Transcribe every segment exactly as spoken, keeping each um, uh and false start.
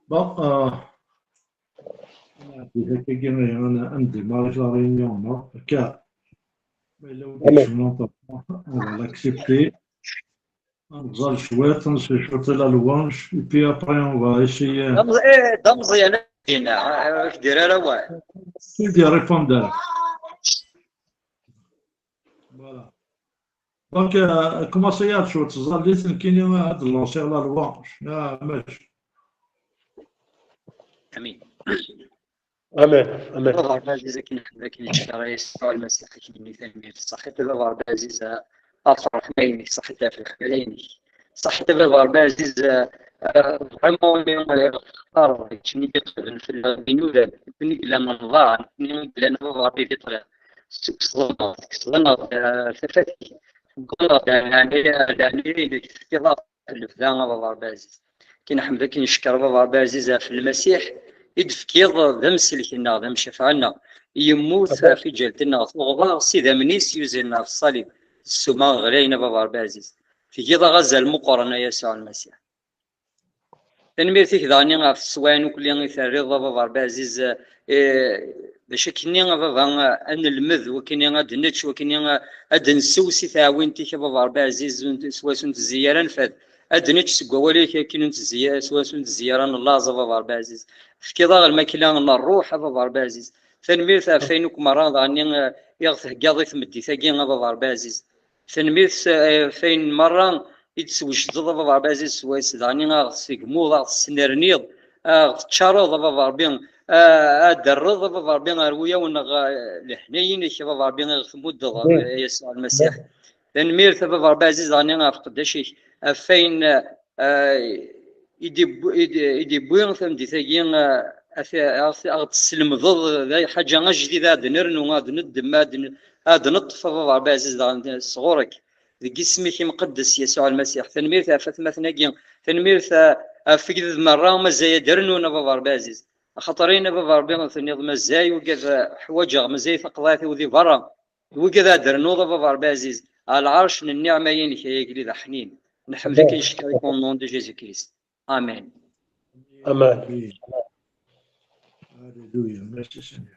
Bon, euh, di hakagi, ad ndémarrer la réunion, non? Akka, ma yella wid yekcmen, on va l'accepter. Ad nẓall cwiṭ, ad nsel cwiṭ i la louange, et puis après, on va essayer. D ameẓ-, eh, d ameẓyan, ad d-yenna, ah, ah, ur k-d-yerra ara awal. Ur d-yerrifund ara. Voilà. Donc, euh, commencez à cwiṭ, ẓallit, nekkini ad lancer la louange. Ah, mac. Amin. Amin, amin. Baba Ṛebbi ɛziz, akken nḥemmd, akken neckeṛ Yasuɛ Lmasiḥ, akken nini tanemmirt. Ṣaḥit a Baba Ṛebbi ɛziz, ɣef ṛṛeḥma-inek, ṣaḥit ɣef lexyal-inek. Ṣaḥit a Baba Ṛebbi ɛziz, eh, vraiment, imi, eh, teqqareḍ, d keččini i iqeddmen fell-aɣ d inudan, d keččini i yellan nnḍer, d keččini i yellan a Baba Ṛebbi d iṭṭlen. Tekkseḍ-aneɣ, tekkseḍ-aneɣ, eh, tafat-ik, tewwiḍ-aɣ-d ar leɛnaya, ar leɛnaya-inek, tefkiḍ-aɣ lebda a Baba Ṛebbi ɛziz. Akken nḥemmd, akken neckeṛ a Baba Ṛebbi ɛziz ɣef Lmasiḥ i d-tefkiḍ d amsellek-nneɣ, d amcafeɛ-nneɣ. Yemmut ɣef lǧal-nneɣ, tuɣeḍ-aɣ s idammen-is yuzen ɣef ṣṣalib. D ssuma ɣlayen a Baba Ṛebbi ɛziz. Tgiḍ-aɣ azal meqqren a Yasuɛ Lmasiḥ. Tanemmirt-ik daɣen ɣef teswaɛin ukli i terriḍ a Baba Ṛebbi ɛziz, eh, bac akkenni a Baba, eh, ad nelmed, wakkenni ad nečč, wakkenni, eh, ad nsew si teɛwint-ik a Baba Ṛebbi ɛziz, ur n-, s wacu ur ntezzi ara nfad. Ad nečč seg wawal-ik akken ur ntezzi, s wacu ur ntezzi ara nellaẓ a Baba Ṛebbi ɛziz. Tefkiḍ-aɣ lmakla n ṛṛuḥ a Baba Ṛebbi ɛziz. Tanemmirt ɣef wayen akk merra daɣen, eh, i ɣ-theggaḍ i tmeddit-agi a Baba Ṛebbi ɛziz. Tanemmirt s-, eh, ɣef wayen merra i d-teswejdeḍ a Baba Ṛebbi ɛziz swayes daɣen, a ɣ-tesgmuḍ, a ɣ-tesnerniḍ, a ɣ-teččareḍ a Baba Ṛebbi, a, ad d-terreḍ a Baba Ṛebbi ar wulawen-nneɣ, eh, leḥnaya-inek a Baba Ṛebbi i ɣ-tmuddeḍ, a Yasuɛ Lmasiḥ. Tanemmirt a Baba Ṛebbi ɛziz daɣen ɣef qeddac-ik, ɣef wayen, eh, i d-iwwi, i d-, i d-iwwi tameddit-agi, eh, a t-, a ɣ-t-, a ɣ-teslemdeḍ, d lḥaǧa ajdid ad nernu, ad neddem, ad n-, ad neṭṭef a Baba Ṛebbi ɛziz daɣen sɣur-k. Deg isem-ik imqeddes Yasuɛ Lmasiḥ. Tanemmirt ɣef atmaten-agi. Tanemmirt, eh, ɣef wigad merra mazal ad rnun a Baba Ṛebbi ɛziz. Axaṭer ayen a Baba Ṛebbi tenniḍ mazal wigad, eh, ḥwaǧeɣ, mazal taqeḍɛit-iw di berra. D wigad ad d-ternuḍ a Baba Ṛebbi ɛziz, ɣer lɛerc n nniɛma-inek ay agellid aḥnin. Nḥemmd-ik, neckeṛ-ik au nom de Jésus-Christ. Amen. Amen. Alléluia. Merci Seigneur.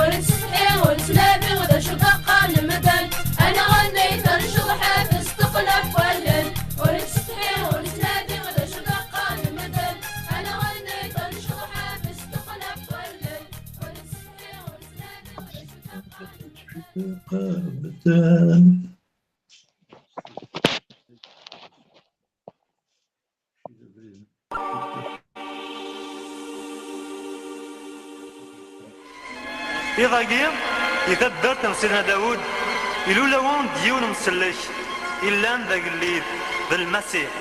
Ur nettsetḥi, ur nettnabi, d acu d-qqaren medden. Ad nɣenni, ad necḍeḥ, ad nesteqlab wallen. Ur nettsetḥi, ur nettnabi, d acu d-qqaren medden. Ad nɣenni, ad necḍeḥ, ad nesteqlab wallen. Ur nettsetḥi, ur nettnabi, d acu d-qqaren medden. Iḍ-agi, di taddart n Sidna Dawed, ilul-awen-d yiwen umsellek, illan d agellid, d Lmasiḥ.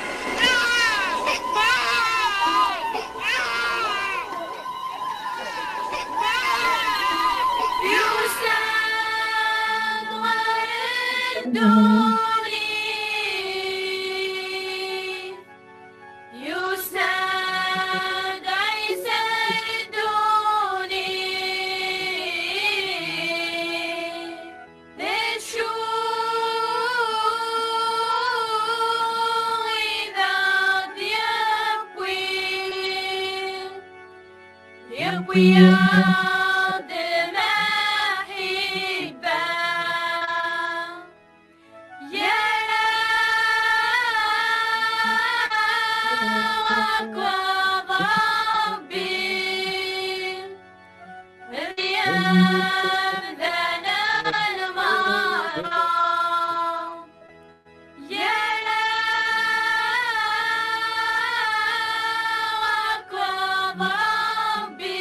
Yusa-d ɣer ddunit. Yusa-d Ɛisa ɣer ddunit. D acu i d aɣ-d-yewwi? Yewwi-yaɣ-d lmaḥibba. Yerra-aɣ akk Ṛebbi, d-yamdan lmerra. Yerra-aɣ akk Ṛebbi.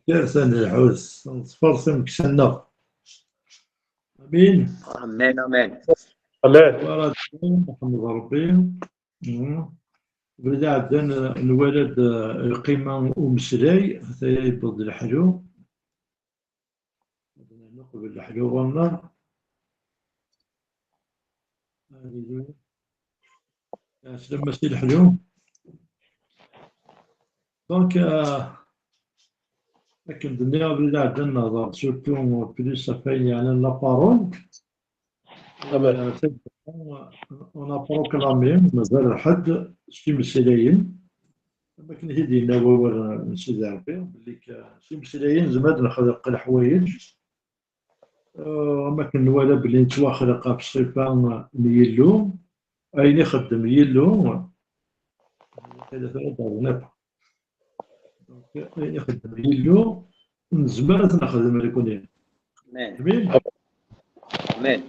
Kker ad nelḥut, neḍfer timeksa-nneɣ. Amin. Amin, amin. Amin. Wara Ṛebbi, neḥmed Ṛebbi. Mhm. Wid iɛeddan, nwala-d, eh, lqima n umeslay, ata yewweḍ-d leḥlu. Ad nernu qbel leḥlu ɣur-neɣ. Alléluia. Ɛeslama si leḥlu. Donc, euh, akken d-nniɣ abrid iɛeddan nehḍer surtout plus ɣef wayen yeɛnan la parole. Amen. Euh, on a proclamé, mazal lḥedd s imeslayen. Am akken i t-id-yenna wawal n Sidi Ṛebbi, belli k-, s imeslayen nezmer ad nexleq leḥwayeǧ. Euh, am akken nwala belli nettwaxleq ɣef ṣṣifa n Yillu, ayen ixeddem Yillu, ayen ixeddem Yillu, nezmer ad t-nexdem nekni. Amen. Amin? Amen.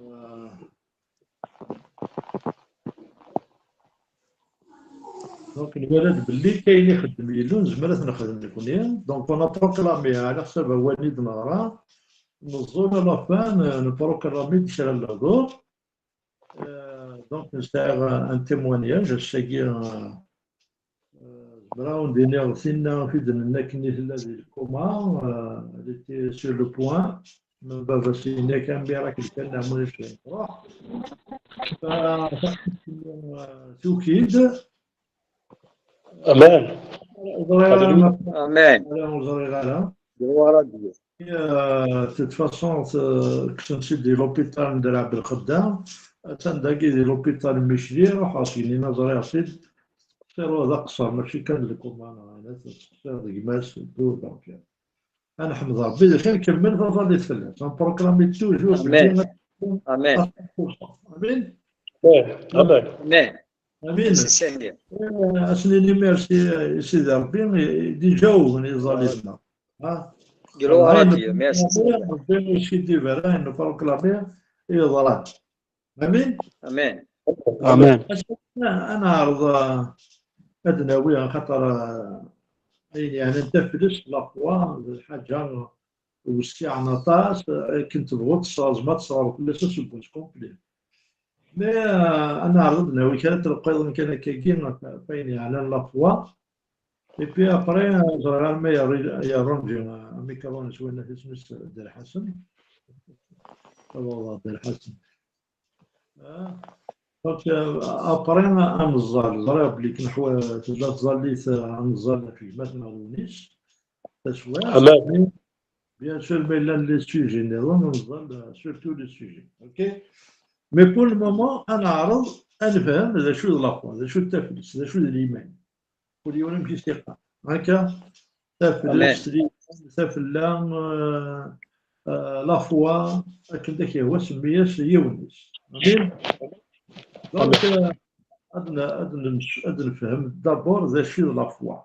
Euh, Donc, nwala-d belli ayen ixeddem Yillu, nezmer ad t-nexdem nekni. Donc, on a proclamé, ɛla ḥsab awal i d-neɣra, neẓẓul à la fin, euh, neproclame-d kra n lehdur. Euh, donc, nesɛa un témoignage, ass-agi, euh, euh, zemreɣ ad wen-d-iniɣ tinna i d-nenna akken i tella di lkuma, euh, elle était sur le point. Même baba-s yenna-k, un miracle kan, neɣ ma ulac, truḥ. Fa-, tuki-d. Amen. Ur ẓriɣ ara ma, amen, ur ẓriɣ ara. Gloire à Dieu. Euh, de toute façon, euh, kksen-tt-id di l'hôpital n Dra Belxedda. Attan dagi di l'hôpital n Micli, ruḥeɣ syin, ẓriɣ-tt-id. Tettqeṣṣir, wa d aqeṣṣer, mačči kan d lkuma, neɣ ayen, tettqeṣṣir d gma-s, donc, euh, Ad neḥmed Ṛebbi, d acu nkemmel taẓallit fell-as. On proclame toujours. Amen. Amen. Amin. Amen. Amin. Amin. Merci Seigneur. Eh, ad s-nini merci i Sidi Ṛebbi, i d-iǧawben i tẓallit-nneɣ. Ha? Gloire à Dieu. Merci Seigneur. Ṛebbi ur yeskiddib ara, neproclame i yeḍran. Amin? Amin. Amin. Ass-a, ad neɛreḍ, uh, ad d-nawi, axaṭer, uh, ayen yeɛnan taflest, la foi, d lḥaǧa wessiɛen aṭas, uh, akken tebɣuḍ tesɣerzeḍ, ad tesɣerzeḍ fell-as aseggas complet. Mais, uh, ad neɛreḍ ad d-nawi kra n telqiḍin kan akkagi, ɣef, ɣef ayen yeɛnan la foi. Et puis après, uh, ẓriɣ armi yerra-, yerranǧi, uh, amikṛun s wannat isem-is Dda Lḥasen. Abaḍ Dda Lḥasen. Ah, donc, euh, après, ad neẓẓal. Ẓriɣ belli neḥwa-, tella tẓallit, euh, ad neẓẓal ɣef gma-tneɣ Lunis. Taswiɛt. Amen. Bien sûr, ma llan les sujets nniḍen, ad neẓẓal, euh, sur tous les sujets. Ok? Mais pour le moment, ad neɛreḍ ad nefhem d acu d la foi, d acu d taflest, d acu d liman. Kul yiwen amek i s-yeqqar. Akka, taflest, amen, liman, tafella, euh, euh, la foi, akken d ak-yehwa, semmi-as yiwen-is. Amin? Donc, amen, euh, ad n-, ad n-, ad nefhem d'abord d acu d la foi.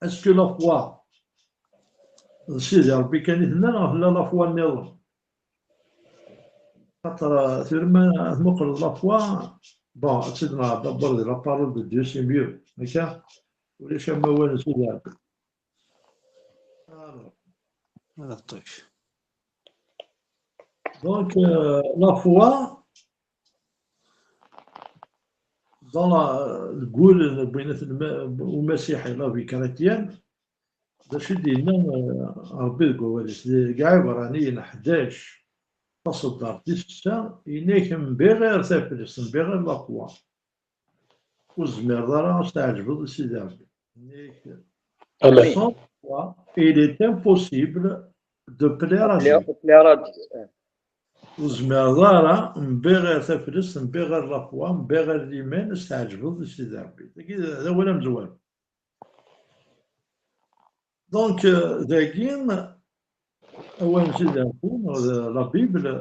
Est-ce que la foi d Sidi Ṛebbi kan i tella, neɣ tella la foi nniḍen? Xaṭer, euh, tura ma tmuqleḍ la foi, bon, ad tt-id-nɣer d'abord di la parole de Dieu, c'est mieux. Akka? Ulac am wawal n Sidi Ṛebbi. Alors. Ala ṭṭif. Donc, euh, la foi, dans la, deg wul n bwinat n ma-, umasiḥi, la vie chrétienne, d acu i d-yenna, euh, Ṛebbi deg wawal-is, deg Iɛibṛaniyen ḥdac, taṣeddart tis setta, yenna-k: "Mbiɣir taflest, mbiɣir la foi." Ur tezmireḍ ara ad s-tɛeǧbeḍ i Sidi Ṛebbi. Amen. Sans foi, il est impossible de plaire à Dieu. Plaire, plaire à Dieu. Ur tezmireḍ ara, mbiɣir taflest, mbiɣir la foi, mbiɣir liman, ad s-tɛeǧbeḍ i Sidi Ṛebbi. Tagi d, d awal amezwaru. Donc, euh, dagi, awal n Sidi Ṛebbi, neɣ d la Bible,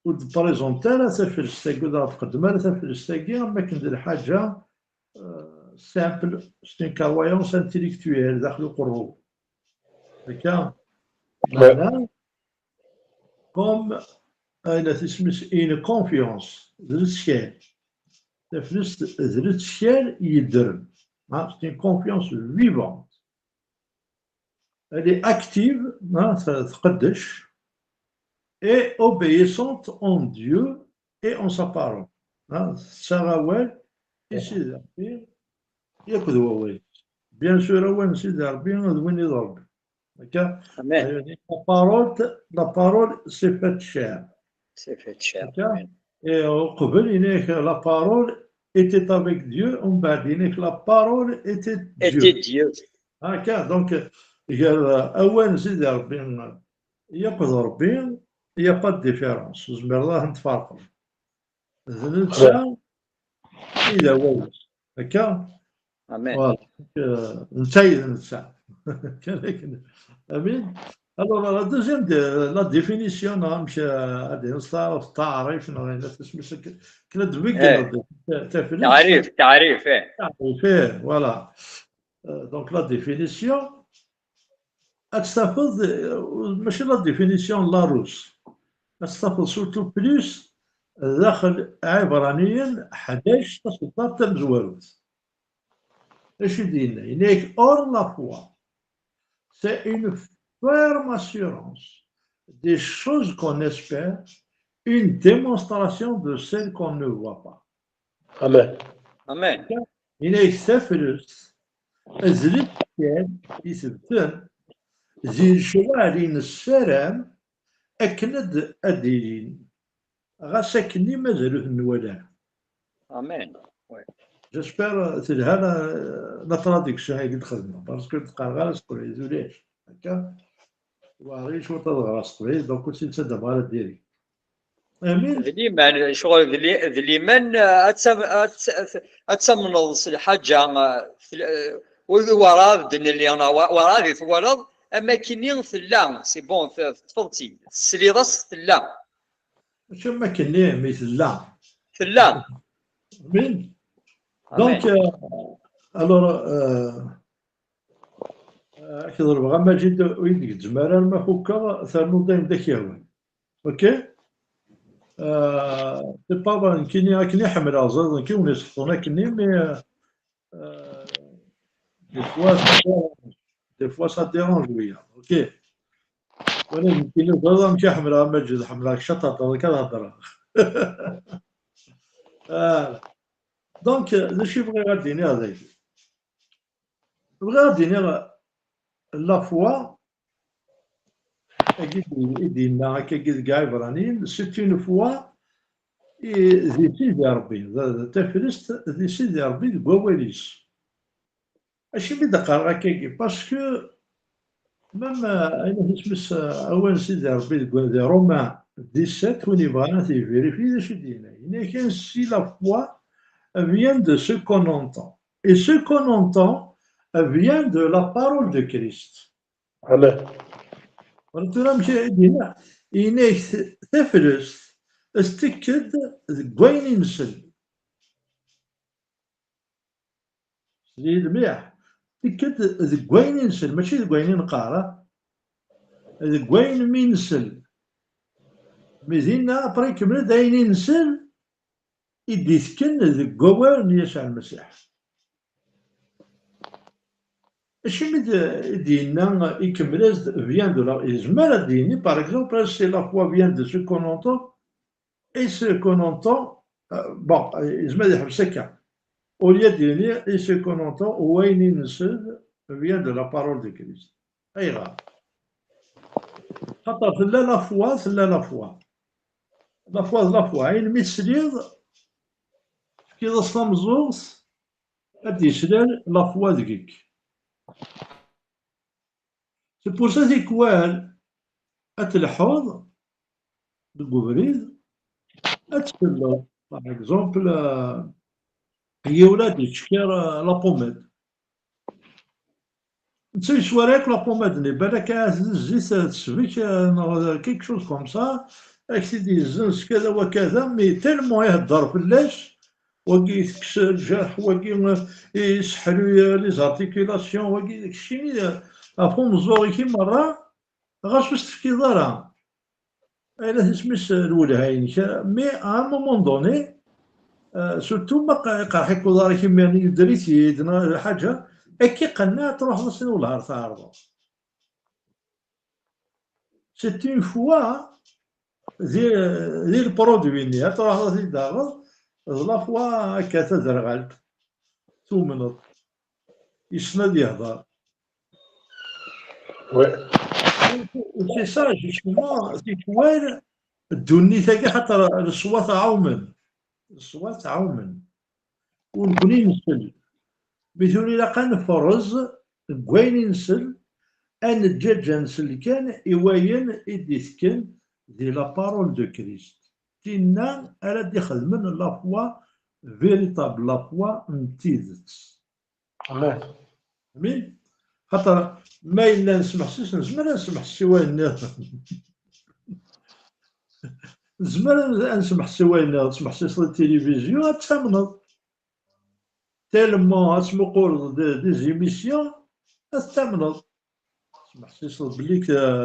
ur d-présente ara taflest-agi, ur d-tqeddem ara taflest-agi am akken d lḥaǧa, euh, simple, c'est une croyance intellectuelle, daxel uqerru. Akka, ouais, meɛna, comme, ayen at isem-is, une confiance, d lettkal. Taflest d lettkal yeddren. Hein, c'est une confiance vivante. Elle est active, hein, ça, ça, et obéissante en Dieu et en sa parole. Hein, ça rawal, ici, bien sûr, awal, c'est Dieu. Bien sûr, awal, c'est Dieu. La parole, la parole s'est faite chair. C'est fait cher. Akka. Et, euh, qbel, yenna-k, la parole était avec Dieu, umbeɛd yenna-k, la parole était Dieu. Était Dieu. Akka, donc, gar, euh, awal n Sidi Ṛebbi, euh, yakk d Ṛebbi, il n'y a pas de différence. Tzemreḍ ad ten-tferqeḍ. D netta i d awal. Akka. Amen. Voilà. Euh, netta i d netta. Amin. Alors, la deuxième, de, la définition, non, monsieur, euh, ad nṣeɛref taɛrif, non, la définition, que, que la définition, eh, taɛrif, taɛrif, eh. Taɛrif, eh, voilà. Euh, donc, la définition, ad tafeḍ, euh, mačči la définition n Larousse. Ad tafeḍ surtout plus daxel Ɛibraniyen ḥdac, taseddart tamezwarut. Acu d-yenna? Yenna-yak, or la foi, c'est une ferme assurance des choses qu'on espère, une démonstration de celles qu'on ne voit pas. Amen. Amen. Yenna-yak taflest, azlet kan, isebten, di lecɣal i nessaram akken ad, ad d-ilin. Ɣas akkenni mazal ur ten-nwala ara. Amen. Ouais. J'espère, euh, telha la, la traduction i d-xedmeɣ, parce que ur d-qqareɣ ara s teqbaylit ulac. Akka, weɛri cwiṭ ad ɣreɣ s teqbaylit, donc ur tt-id-ttaddameɣ ara direct. Amin. D liman, ccɣel d li-, d liman, euh, ad tam-, ad t-, ad tamneḍ s lḥaǧa, euh, tel-, euh, ur, werɛad d-nelli, neɣ wa-, werɛad i twalaḍ, am akkenni tella, c'est bon, t-, teṭṭfeḍ-tt-id, tesliḍ-as tella. Mačči am akkenni, mi tella. Tella. Amin. Amin. Donc, euh, alors, euh, euh, ad k-ḍelbeɣ a Maǧid, ur yi-d-gezzem ara arma fukeɣ, ternuḍ ayen d ak-yehwan. Ok? Euh, c'est pas vrai, nekkini akken i ḥemmleɣ ẓid, nekk ur wen-iseḥṣun akkenni, mais, euh, euh, des fois, ça dérange. Des fois, ça dérange, oui. Ok? Wala nekkini ẓid amek i ḥemmleɣ a Maǧid, ḥemmleɣ-k caṭaṭa, ad k-hedreɣ. Ah. Donc, d acu i bɣiɣ ad d-iniɣ dagi? Bɣiɣ ad d-iniɣ la foi, agi i d-yenna akkagi deg Iɛibraniyen, c'est une foi i, di Sidi Ṛebbi, d, d taflest di Sidi Ṛebbi deg wawal-is. Acimi d-qqareɣ akkagi? Parce que même, euh, ayen isem-is, euh, awal n Sidi Ṛebbi deg, di Romains dix-sept, win yebɣan ad t-yvérifie, d acu i d-yenna? Yenna-k, ainsi la foi vient de ce qu'on entend. Et ce qu'on entend vient de la parole de Christ. Amen. Wala tura amek i d-yenna? Yenna-k taflest tettekk-d deg wayen i nsell. Sel-iyi-d mliḥ. Tettekk-d deg wayen i nsell, mačči deg wayen i neqqar, ah. Deg wayen mi nsell. Mi dinna, après, ikemmel-d ayen i nsell, i d-itekken deg wawal n Yasuɛ Lmasiḥ. Acimi d, i d-yenna, ikemmel-as-d, vient de la, yezmer ad d-yini, par exemple, si la foi vient de ce qu'on entend, et ce qu'on entend, euh, bon, yezmer ad yeḥbes akka. Au lieu d-yini, et ce qu'on entend, ou wayen i nsell, vient de la parole de Christ. Ayɣer? Xaṭer tella la foi, tella la foi. La foi d la foi. Ayen mi tesliḍ, tefkiḍ-as tameẓẓuɣt, ad d-yeslal la foi deg-k. C'est pour ça tikwal ad telḥuḍ deg ubrid, ad tselleḍ. Par exemple, euh, yiwen ad yettcekkir, euh, la pommade. Netta yeswara akk la pommade-nni, balak ahat d zzit, euh, tesbek, euh, neɣ quelque chose comme ça, ad k-t-id-yezzenz kada wa kada, mais tellement ihedder fell-as, wagi tekkes lǧerḥ, wagi, euh, yesseḥluy, euh, les articulations, wagi, keččini, euh, ɣef umeẓẓuɣ-ik i merra, ɣas ur s-tefkiḍ ara. Ayla isem-is lwelha-inek, mais à un moment donné, Euh, surtout ma qa- iqerḥ-ik uḍar-ik imir-nni, yedder-it-id neɣ lḥaǧa, akka iqenneɛ, truḥeḍ ass-nni wellah ar tɛerḍeḍ. C'est une foi di, di lproduit-nni, ad truḥeḍ ad t-id-taɣeḍ, d la foi akka taderɣalt, tumneḍ, yessen ad yehder. Ouais. C'est ça, justement, tikwal, ddunit-agi, xaṭer leṣwat ɛumen. Leṣwat ɛumen. Ur nekkni nsell. Mi tura ilaq ad nferrez deg wayen i nsell, ad neǧǧaǧǧa nsell kan i wayen i d-itekken di la parole de Christ. Tinna ara d-ixedmen la foi véritable, la foi n tidet. Amen. Amin. Xaṭer ma yella nesmeḥsis, nezmer ad nesmeḥsis i wayen nniḍen. Nezmer ad nesmeḥsis i wayen nniḍen, tesmeḥsiseḍ i tilivizyu, ad tamneḍ. Tellement ad tmuquleḍ des émissions, ad tamneḍ. Tesmeḥsiseḍ belli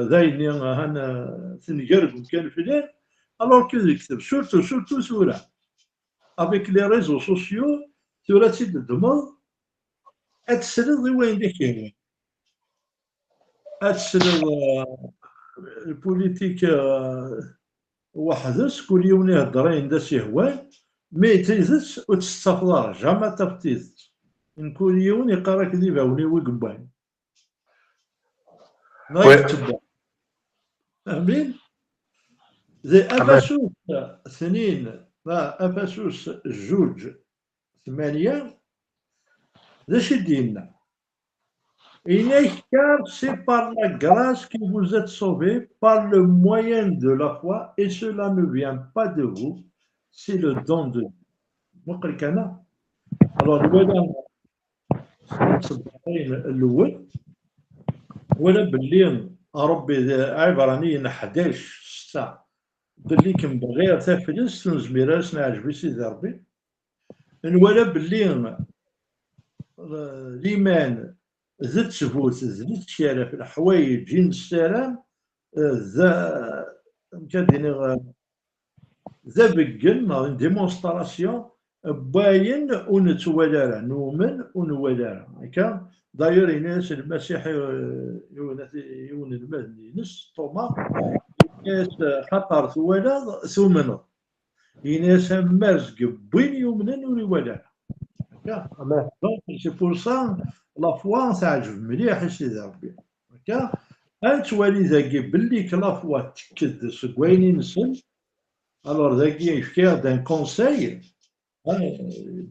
d ayen-nni ahan tenger deg umkan flan, alors que deg kteb, surtout, surtout tura, avec les réseaux sociaux, tura ad tt-id-ddmeḍ, ad tesliḍ i wayen d ak-yehwan. Ad tesliḍ, euh, politique, euh, weḥd-s, kul yiwen ihedder ayen d as-yehwan, mais tidet ur tt-tettafeḍ ara, jamais ad tafeḍ tidet. Kul yiwen iqqar-ak d ibawen-iw i yewwan. Neɣ Oui. Yettebba. Amin. Di Afasus tnin, ma Afasus zuǧ tmanya, d acu i d-yenna? Yenna-k, car c'est par la grâce que vous êtes sauvés, par le moyen de la foi, et cela ne vient pas de vous, c'est le don de Dieu. Muqel kan. Alors, nwala ṣṣebɛayen lewwel, nwala belli Ṛebbi, Ɛibraniyen ḥdac setta, belli kem-bɣiɣ taflest, ur nezmir ara s-neɛǧeb i Sidi Ṛebbi. Nwala belli, eh, liman d ttbut d lettkal ɣef leḥwayeǧ i nessaram, eh, d, amek ad d-iniɣ, eh, d abeggen neɣ une démonstration n wayen ur nettwali ara, numen ur nwali ara. Akka, d'ailleurs, yenna-yas Lmasiḥ i, i, i unelmad-nni-ines, Thomas, yenna-yas, xaṭer twalaḍ, tumneḍ. Yenna-yas, ammer seg win yumnen ur iwala ara. Akka. Amen. Donc, c'est pour ça, la foi, teɛǧeb mliḥ i Sidi Ṛebbi. Akka, ad nettwali dagi belli que la foi tekk-d seg wayen i nsell. Alors, dagi, yefka-aɣ-d un conseil, hein,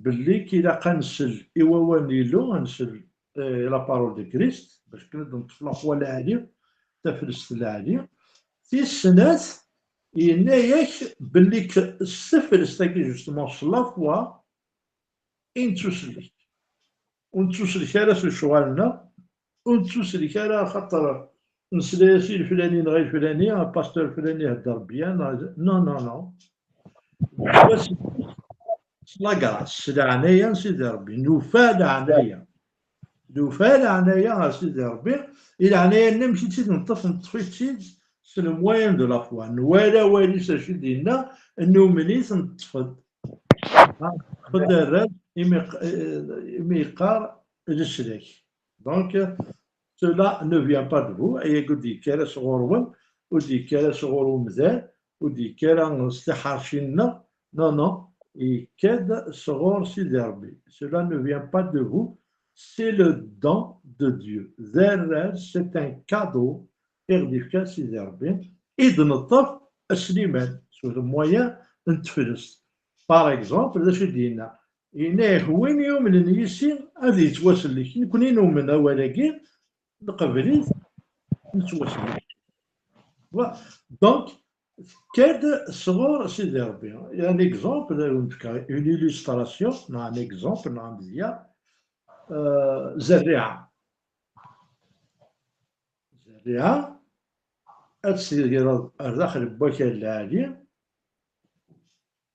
belli ilaq ad nsell i wawal n Yillu, ad nsell, eh, la parole de Christ, bac kan ad neṭṭef la foi lɛali, taflest lɛali. Tis snat, yenna-yak belli que s taflest-agi, justement, s la foi, i nettusellek. Ur nettusellek ara s lecɣal-nneɣ, ur nettusellek ara axaṭer nesla-yas i leflani neɣ i leflani, apastur leflani ihedder bien, neɣ, non, non, non. S la grâce, s leɛnaya n Sidi Ṛebbi, nufa leɛnaya. Nufa leɛnaya ɣer Sidi Ṛebbi, i leɛnaya-nni amek i tt-id-neṭṭef, neṭṭef-itt-id s le moyen de la foi. Nwala awal-is acu i d-yenna, numen-it, neṭṭef-d. Neṭṭef-d arraz imi, imi yeqqar leslak. Donc, cela ne vient pas de vous, ayagi ur d-yekki ara sɣur-wen, ur d-yekki ara sɣur umdan, ur d-yekki ara s tiḥerci-nneɣ, non, non, yekka-d sɣur Sidi Ṛebbi. Cela ne vient pas de vous, c'est le don de Dieu. D arraz, c'est un cadeau i ɣ-d-yefka Sidi Ṛebbi, i d-neṭṭef s liman, sur le moyen n teflest. Par exemple, d acu i d-yenna? Yenna-yak, win yumnen yis-i ad yettwasellek. Nekni numen awal-agi, nqebl-it, nettwasellek. Voilà. Donc, tekka-d sɣur Sidi Ṛebbi. Un exemple, ad wen-fkeɣ une illustration, neɣ un exemple, neɣ amedya, euh, zerriɛa. Zerriɛa, ad tt-tegreḍ ar daxel n wakal lɛali,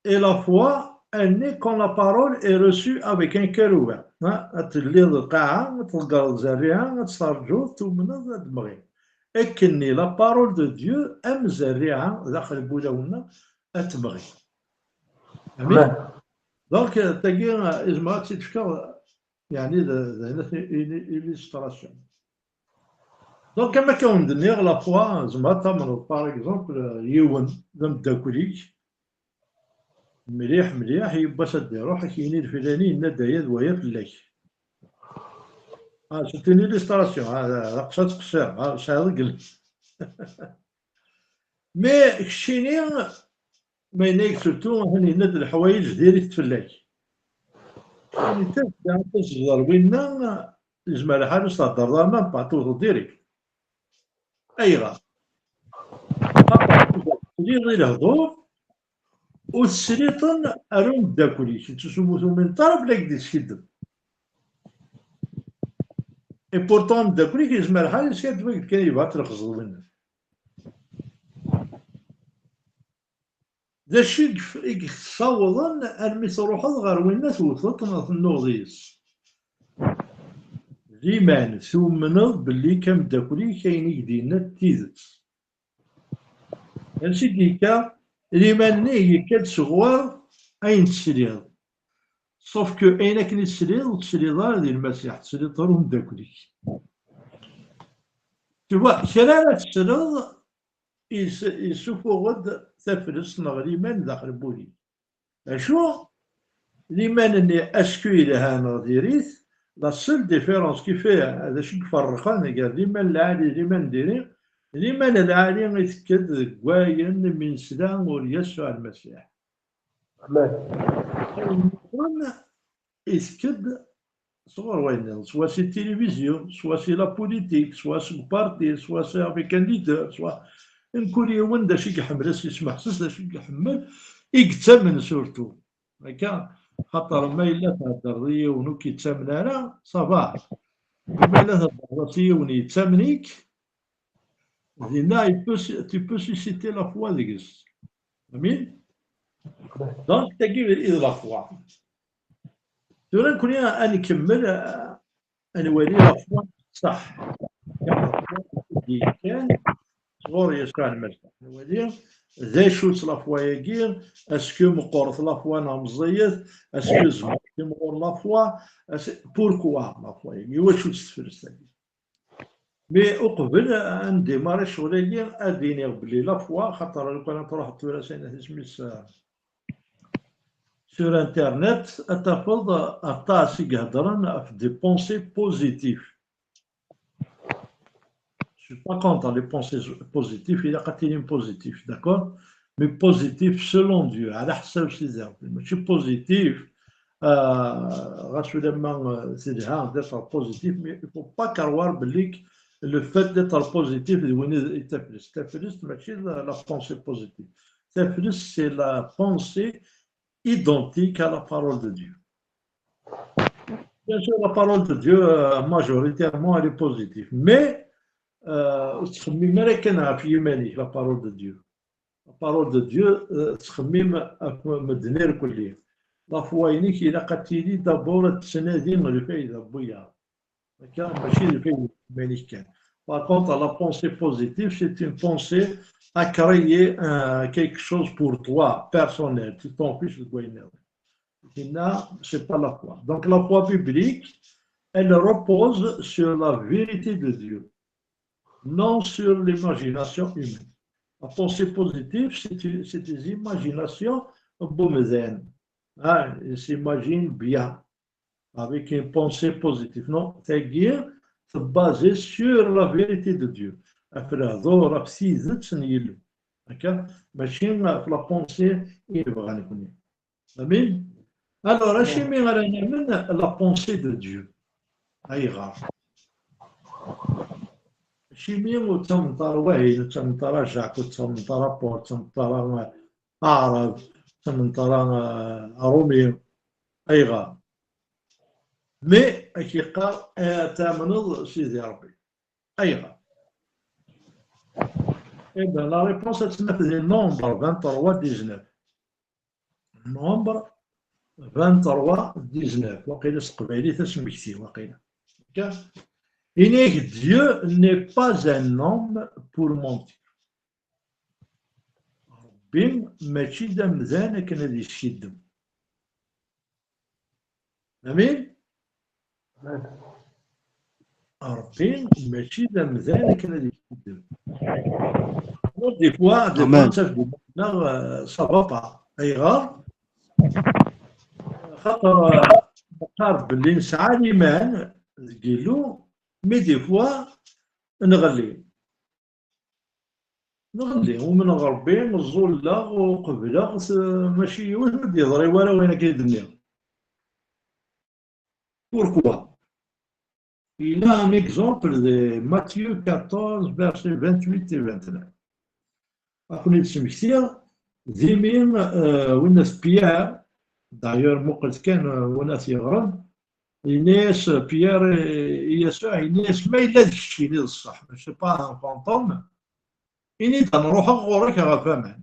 et la foi, elle naît quand la parole est reçue avec un cœur ouvert. Ha, ad telliḍ lqaɛa, ad tḍeggreḍ zerriɛa, ad tt-terǧuḍ, tumneḍ, ad d-temɣi. Akkenni, la parole de Dieu, am zerriɛa, daxel n wulawen-nneɣ, ad temɣi. Amin. Amen. Donc, tagi, euh, izmer ad tt-id-fkeɣ, yeɛni d, d, d, illustration. Donc, am akka wen-d-nniɣ, la foi, tzemreḍ ad tamneḍ, par exemple, yiwen d ameddakel-ik, mliḥ, mliḥ, yiwwas ad d-iruḥ, ad k-yini d filani yenna-d aya d waya fell-ak. Ah, c'est une illustration, ah, d aqsa ttqeṣṣireɣ, ah, sɛiɣ deg l-, Mais keččini, ma yenna-yak surtout, atan yenna-d leḥwayeǧ direct fell-ak. Netta tezdeɣ winna, yezmer lḥal ur s-thedreḍ ara, même pas, tewteḍ direct. Ayɣer? Xaṭer tesliḍ i lehdur, ur tesliḍen ar umeddakel-ik, ur tumineḍ ara belli ad k-d-yeskiddeb. Et pourtant, ameddakel-ik yezmer lḥal yeskaddeb-ak-d kan, yebɣa ad tlexzeḍ winna. D acu i yef-, i yessawḍen armi truḥeḍ ɣer winna tewteḍ neɣ tennuɣeḍ yis? Liman, tumneḍ belli kan ameddakel-ik ayen i k-d-yenna d tidet. Ansi d-yekka? Liman-nni yekka-d sɣur ayen tesliḍ. Sauf que ayen akken i tesliḍ, ur tesliḍ ara di Lmasiḥ, tesliḍ ɣer umeddakel-ik. Tu vois, kra ara tesleḍ, is-, isufuɣ-d taflest neɣ liman daxel n wul-ik. Acu? Liman-nni, est-ce que yelha neɣ diri-t? La seule différence qui fait, d acu i iferrqen gar liman lɛali d liman diri, liman lɛali itekk-d deg wayen mi nesla ur Yasuɛ Lmasiḥ. Amen. Ayen nniḍen itekk-d sɣur wayen nniḍen, soit si tilivizyu, soit si la politique, soit seg uparti, soit si avec un leader, soit mkul yiwen d acu i iḥemmel, ad s-yesmeḥses d acu i iḥemmel, i yettamen surtout. Akka, xaṭer ma yella theddreḍ i yiwen ur k-yettamen ara, ça va. Ma yella theddreḍ-as i yiwen yettamen-ik, dinna, il peut su-, tu peux susciter la foi deg-s. Amin? Donc, tagi i d la foi. Tura nekni ad nkemmel, ad nwali la foi ṣṣeḥ. Kan sɣur Yasuɛ Lmasiḥ. Ad nwali d acu-tt la foi-agi, est-ce que meqqret la foi neɣ meẓẓiyet, est-ce que tzemmer ad timɣur la foi, est-ce, pourquoi la foi-agi, iwacu-tt teflest-agi? Mais uqbel ad ndimari ccɣel-agi, ad iniɣ belli la foi, xaṭer lukan ad truḥeḍ tura s ayen isem-is, euh, sur Internet, ad tafeḍ aṭas i iheddren ɣef des pensées positives. Je suis pas contre les pensées positives, ilaq ad tilim positif, d'accord? Mais positif selon Dieu, ɛla ḥsab Sidi Ṛebbi. Mačči positif, euh, ɣas ulamma, euh, telha d'être positif, mais il faut pas croire belli le fait d'être positif d win i d taflest. Taflest mačči la, la pensée positive. Taflest, c'est la pensée identique à la parole de Dieu. Bien sûr, la parole de Dieu, euh, majoritairement, elle est positive. Mais, euh, ur tettxemmim ara kan ɣef yiman-ik, la parole de Dieu. La parole de Dieu, euh, tettxemmim ɣef medden irkelli. La foi-inek ilaq ad tili d'abord ad tettnadi lfayda n wiyaḍ. Akka, mačči d lfayda n yiman-ik kan. Par contre, la pensée positive, c'est une pensée à créer, euh, quelque chose pour toi, personnel. Tu t'en fiches de quoi il est. Dinna, c'est pas la foi. Donc la foi biblique, elle repose sur la vérité de Dieu, non sur l'imagination humaine. La pensée positive, c'est une, c'est des imaginations n umdan. Hein, il s'imagine bien, avec une pensée positive. Non, tagi, c'est basé sur la vérité de Dieu. Ɣef lehdur, ɣef tidet n Yillu. Akka, mačči ɣef la pensée i nebɣa nekni. Amin? Alors, acimi ara namen la pensée de Dieu? Ayɣer? Acimi ur ttamneḍ ara wahin, ur ttamneḍ ara Jacques, ur ttamneḍ ara Paul, ur ttamneḍ ara Aɛrab, ur ttamneḍ ara, euh, Aṛumi? Ayɣer? Mais, ad k-yeqqar, eh, ad tamneḍ Sidi Ṛebbi. Ayɣer? Eh ben, la réponse, ad tt-naf di Nombre vingt-trois dix-neuf. Nombre vingt-trois dix-neuf. Waqila s teqbaylit asmekti, waqila. Akka? Ini-ak, Dieu n'est pas un homme pour mentir. Ṛebbi mačči d amdan akken ad yeskiddem. Amin. Ṛebbi mačči d amdan akken ad iskideb. Des fois, des fois, neɣ, euh, ça va pas. Ayɣer? Xaṭer, euh, neqqar belli nesɛa liman deg Yillu, mais des fois nɣelli. Nɣelli, umneɣ Ṛebbi, ẓẓulleɣ, qebleɣ-t, mačči yiwet ur d-yeḍri wara wayen akka i d-nniɣ. Pourquoi? Il a un exemple de Matthieu quatorze, versets vingt-huit et vingt-neuf. Ad ken-id-smektiɣ, d imi, euh, winna-t Pierre, d'ailleurs, muqlet kan, euh, winna-t yeɣran, yenna-yas Pierre i, i Yasuɛ, yenna-yas, ma yella d keččini d ṣṣeḥ, mačči pas un fantôme, ini-d ad nruḥeɣ ɣur-k ɣef waman.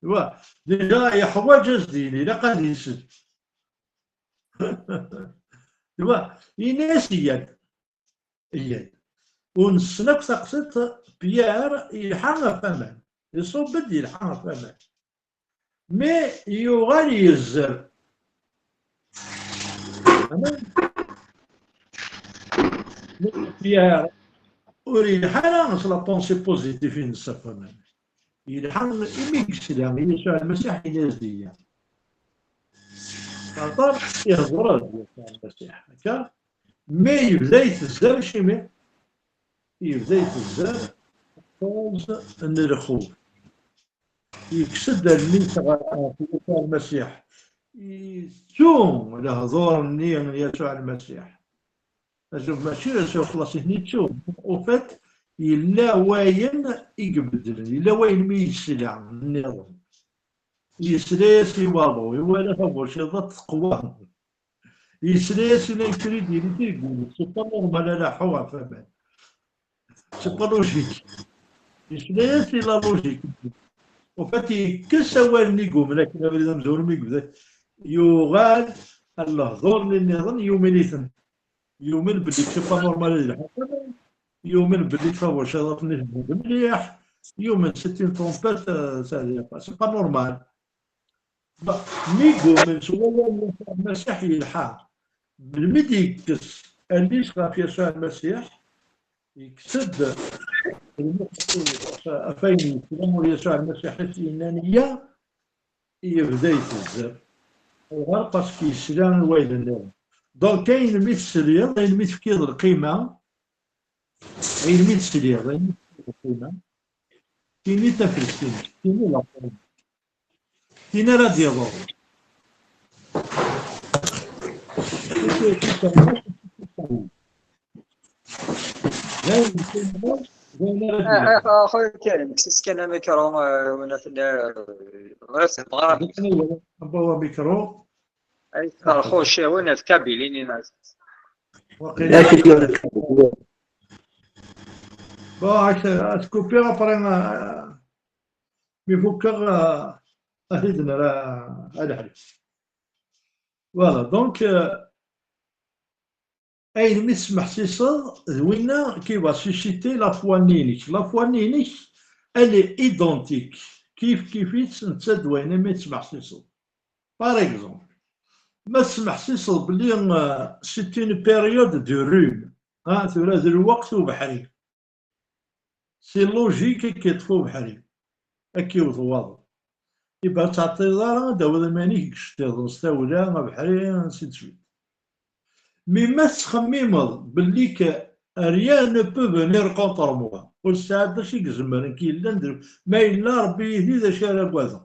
Wa, déjà, yeḥwaǧ ad s-d-yini, ilaq ad isel. Wa, yenna-yas, iyya-d. Iyya-d. U nessen akk taqsiṭ, Pierre yelḥa ɣef waman. Iṣubb-d yelḥa ɣef waman. Mais yuɣal yezzer. Amen. Pierre ur yelḥa ara s la pensée positive-ines ɣef waman. Yelḥa imi yesla i Yasuɛ Lmasiḥ, yenna-yas-d iyya. Axaṭer ihḍer-d Yasuɛ Lmasiḥ, akka? Mais yebda itezzer, acimi? Yebda itezzer, cause n lxuf. Yekkes-d allen-is ɣer, ɣef Yasuɛ Lmasiḥ. Yettu lehdur-nni n Yasuɛ Lmasiḥ. Azuf mačči d acu ixlaṣ-iten yettu. Au fait, yella wayen i ibeddlen, yella wayen mi yesla nniḍen. Yesla-yas i waḍu, iwala tabuciḍant teqwa. Yesla-yas i la crédulité, yeggul, c'est pas normal, ala ḥu ɣef waman. C'est pas logique. Yesla-yas i la logique. Au fait, yekkes awal-nni i yumen akken abrid amezwaru mi yebda. Yuɣal ar lehdur-nni nniḍen, yumen-iten. Yumen belli c'est pas normal ad yelḥu. Yumen belli tabuciḍant-nni tewwed mliḥ. Yumen c'est une trompette, euh, ça, c'est pas normal. Bon, mi yumen s wawal n Yasuɛ Lmasiḥ yelḥa. Melmi d-yekkes allen-is ɣef Yasuɛ Lmasiḥ, yekkes-d ɣef wayen yesla Yasuɛ Lmasiḥ i s-yennan iyya, yebda itezzer. Ayɣer? Parce que yesla i wayen nniḍen. Donc, ayen mi tesliḍ, ayen mi tefkiḍ lqima, ayen mi tesliḍ, ayen mi tefkiḍ lqima, tini taflest-inek, tini la forme. Tin ara d-yaḍen. D ayen kan, d ayen ara d-yaḍen. Ah, ah, ah, خويا كريم، كسيت كان الميكرو، آه، ولا في ال-، غير تبغى. هذاك أنا ولا نبغى ميكرو. أي، آه، خوش، وين الكابيلي، نينا؟ وقيلا. Bon, هاك، آه، تكوبي، après، آه، مي فكر، آه، أهيد نرى، آه، الحريف. Voilà, donc, euh, ayen mi tesmeḥsiseḍ d winna qui va susciter la foi-nni-inek. La foi-nni-inek, elle est identique. Kif kif-itt netta d wayen mi tesmeḥsiseḍ. Par exemple, ma tesmeḥsiseḍ belli, euh, c'est une période de rhume, ah, tura d lweqt ubeḥri. C'est logique ad k-yeṭṭef ubeḥri, ad k-yewwet waḍu. Iba ur tettɛeṭṭileḍ ara ad d-tawiḍ iman-ik deg iceṭṭiḍen s tawla, abeḥri, ainsi de suite. Mais ma tettxemmimeḍ belli que rien ne peut venir contre moi, ur tesɛiḍ d acu i izemren k-yellan d, ma yella Ṛebbi yid-i, d acu ara agadeɣ?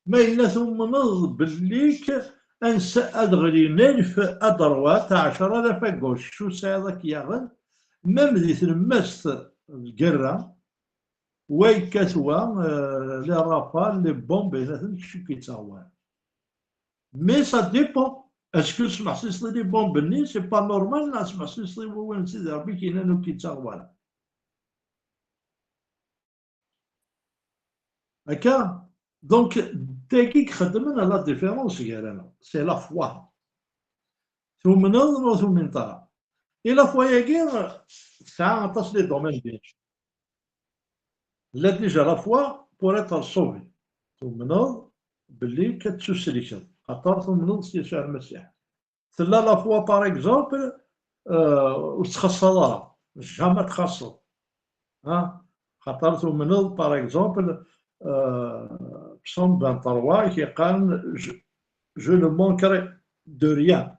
Ma yella tumneḍ belli k-, ansa ad ɣlin alef à droite, ɛecra alaf à gauche, acu tesɛiḍ ad k-yaɣen, même di tlemmast n lgerra, wa yekkat wa, euh, les rafales, les bombes, ayen aten kečč ur k-yettaɣ wara. Mais ça dépend. Est-ce que tesmeḥsiseḍ i les bombes-nni, c'est pas normal, neɣ tesmeḥsiseḍ i wawal n Sidi Ṛebbi i k-yennan ur k-yettaɣ wara? Akka, donc, tagi i ixeddmen la différence gar-aneɣ, c'est la foi. Tumneḍ neɣ ur tumineḍ ara. Et la foi-agi tesɛa aṭas les domaines, bien sûr. Là, déjà, la foi pour être sauvé. Tumneḍ belli ad tettusellkeḍ. Xaṭer tumneḍ s Yasuɛ Lmasiḥ. Tella la foi, par exemple, euh, ur tettxaṣṣaḍ ara, jamais txaṣṣeḍ. Ha? Xaṭer tumneḍ, par exemple, euh, psaume vingt-trois i yeqqaren, je, je ne manquerai de rien.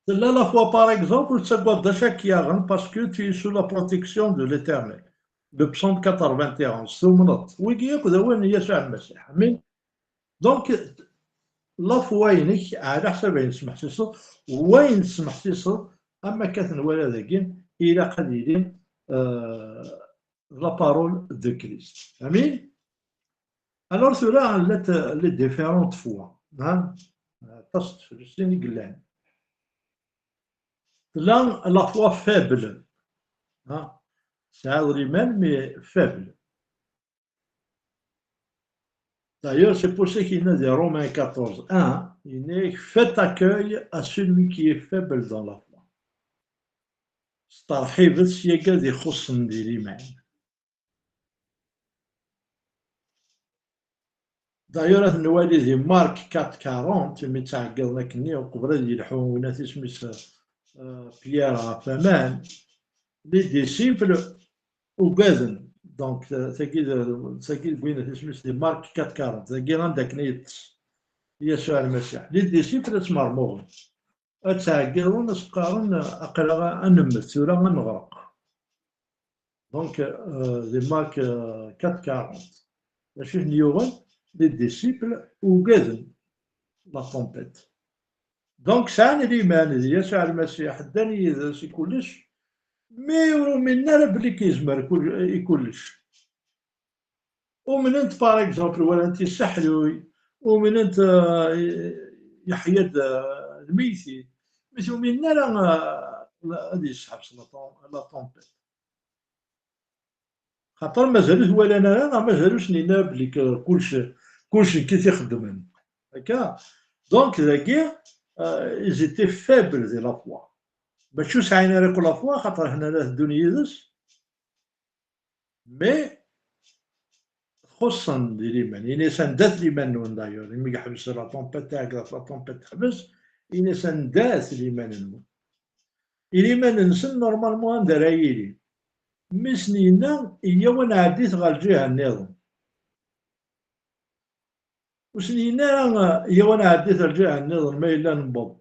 Tella la foi, par exemple, ur tettaggadeḍ d acu ara k-yaɣen, parce que tu es sous la protection de l'Éternel. Le psaume quatre-vingt-onze, tumneḍ. Wigi akk d awal n Yasuɛ Lmasiḥ. Amin. Donc, la foi-inek, ɛla ḥsab ayen tesmeḥsiseḍ, wayen tesmeḥsiseḍ, am akka tenwala dagi, ilaq ad yili, euh, la parole de Christ. Amin. Alors, tura, llant les différentes fois, hein? Aṭas n teflestin i yellan. Tella la foi faible, hein? Tesɛiḍ liman, mais faible. D'ailleurs, c'est pour ça qu'il y a des Romains quatorze un, il est: faites accueil à celui qui est faible dans la foi. Steṛḥibet s yagad ixuṣṣen di liman. D'ailleurs, ad nwali di Marc quatre quarante, mi ttɛeggiḍen akkenni, uqbel ad yelḥu winna tisem-is, euh, Pierre ɣef waman, les disciples ugaden. Donc, euh, tagi d, tagi d winna tisem-is di Marc quatre quarante. Tagi anda akken i yeṭṭes Yasuɛ Lmasiḥ. Les disciples ad ttmermuɣen. Ad ttɛeggiḍen, ad s-qqaren, aql-aɣ ad nemmet, tura ad neɣreq. Donc, euh, di Marc, euh, quatre quarante. D acu i ten-yuɣen? Les disciples ugaden la tempête. Donc, sɛan liman di Yasuɛ Lmasiḥ, ddan yid-s i kullec, mais ur uminen ara belli k-yezmer kul-, i kullec. Umnen-t, par exemple, walan-t yesseḥluy, umnen-t, euh, yeḥya-d, euh, lmeytin, mais ur uminen ara, euh, ad yesseḥbes la tem-, la tempête. Xaṭer mazal ur t-walan ara, neɣ mazal ur sen-yenna ara belli k-, kullec, kullec nekk i t-ixeddmen. Akka. Donc, dagi, euh, ils étaient faibles di la foi. Mačči ur sɛin ara akk la foi, xaṭer hna la teddun yid-s. Mais xuṣṣen di liman. Ini-as anda-t liman-nwen, d'ailleurs, imi yeḥbes la tempête, tɛeggeḍ la tempête teḥbes, ini-as anda-t liman-nwen. I liman-nsen, normalement, anda ara yili? Mi sen-yenna, iyyaw ad nɛeddi-t ɣer lǧiha nniḍen. Ur sen-yenna ara, iyyaw ad nɛeddi-t ɣer lǧiha nniḍen, ma yella newweḍ.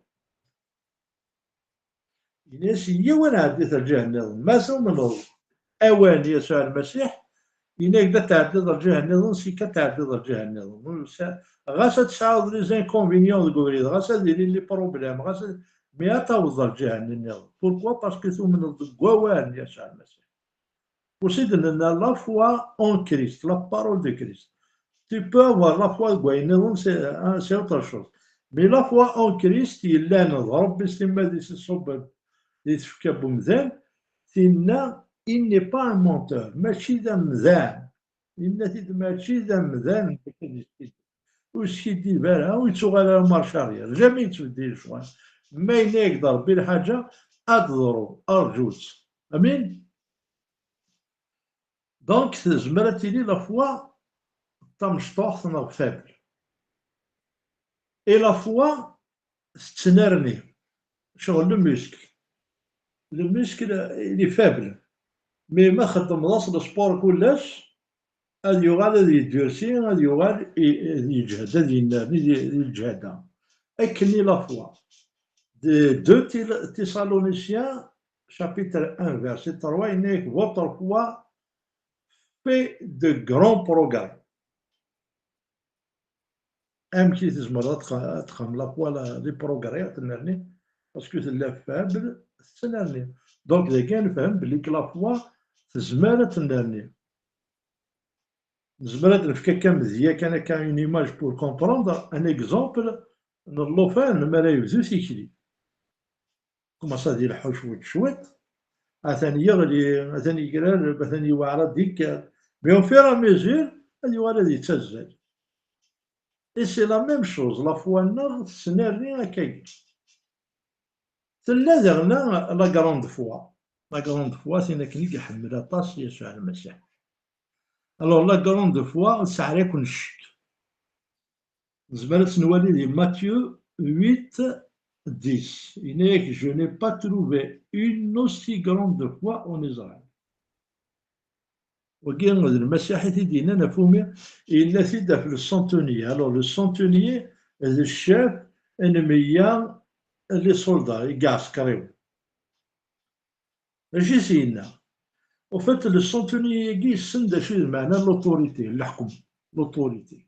Ini-as, iyyaw ad nɛeddi-t ɣer lǧiha nniḍen. Ma tumneḍ awal n Yasuɛ Lmasiḥ, yenna-ak-d ad tɛeddiḍ ɣer lǧiha nniḍen, sika ad tɛeddiḍ ɣer lǧiha nniḍen. Ur sa-, ɣas ad tesɛuḍ les inconvénients deg ubrid, ɣas ad ilin les problèmes, ɣas ad, mais ad tawḍeḍ ɣer lǧiha-nni nniḍen. Pourquoi? Parce que tumneḍ deg wawal n Yasuɛ Lmasiḥ. Aussi d-nenna la foi en Christ, la parole de Christ. Tu peux avoir la foi deg wayen nniḍen, c'est, hein, c'est autre chose. Mais la foi en Christ, yellan d Ṛebbi s timmad-is iṣubben di tfekka n umdan, tinna, il n'est pas un menteur, mačči d amdan. Yenna-t-id mačči d amdan, ur yeskiddib ara, ur yettuɣal ara marche arrière, jamais yettbeddil ccɣel. Ma yenna-yak-d Ṛebbi lḥaǧa, ad d-teḍru, arǧu-tt. Amin? Donc, tezmer ad tili la foi d tamecṭuḥt neɣ faible. Et la foi tettnerni. Ccɣel le muscle. Le muscle, il est faible. Mais ma txeddmeḍ-as le sport kul ass, ad yuɣal ad yeddursi, ad yuɣal i-, ad yeǧhed, ad yennerni di, di leǧhada. Akken i la foi. De deux Thessaloniciens, chapitre un, verset trois, yenna-yak: votre foi fait de grands progrès. Amek i tezmer ad tx-, ad txemmel la foi, la, les progrès, ad tennerni? Parce que tella faible, tettnerni. Donc, dagi ad nefhem belli que la foi tezmer ad tennerni. Nezmer ad nefk akka amedya kan, akka, une image pour comprendre, un exemple n llufan mi ara yebdu tikli. Commence ad ileḥḥu cwiṭ cwiṭ, atan yeɣli, atan yegrareb, atan yewɛer ad d-yekker. Mais au fur et à mesure, ad yuɣal ad yettazzal. Et c'est la même chose, la foi-nneɣ tettnerni akkagi. Tella daɣen la grande foi. La grande foi, tin akken i iḥemmel aṭas Yasuɛ Lmasiḥ. Alors, la grande foi, ur tesɛi ara akk ccek. Nezmer ad tt-nwali di Matthieu huit dix. Yenna-yak, je n'ai pas trouvé une aussi grande foi en Israël. Wagi d Lmasiḥ i t-id-yennan ɣef umi yenna-t-id ɣef le centenier. Alors, le centenier d ccaf n meyya n les soldats, i iɛsekriwen. Acu i s-yenna? Au fait, le centenier-agi yessen d acu i d meɛna l'autorité, leḥkem, l'autorité.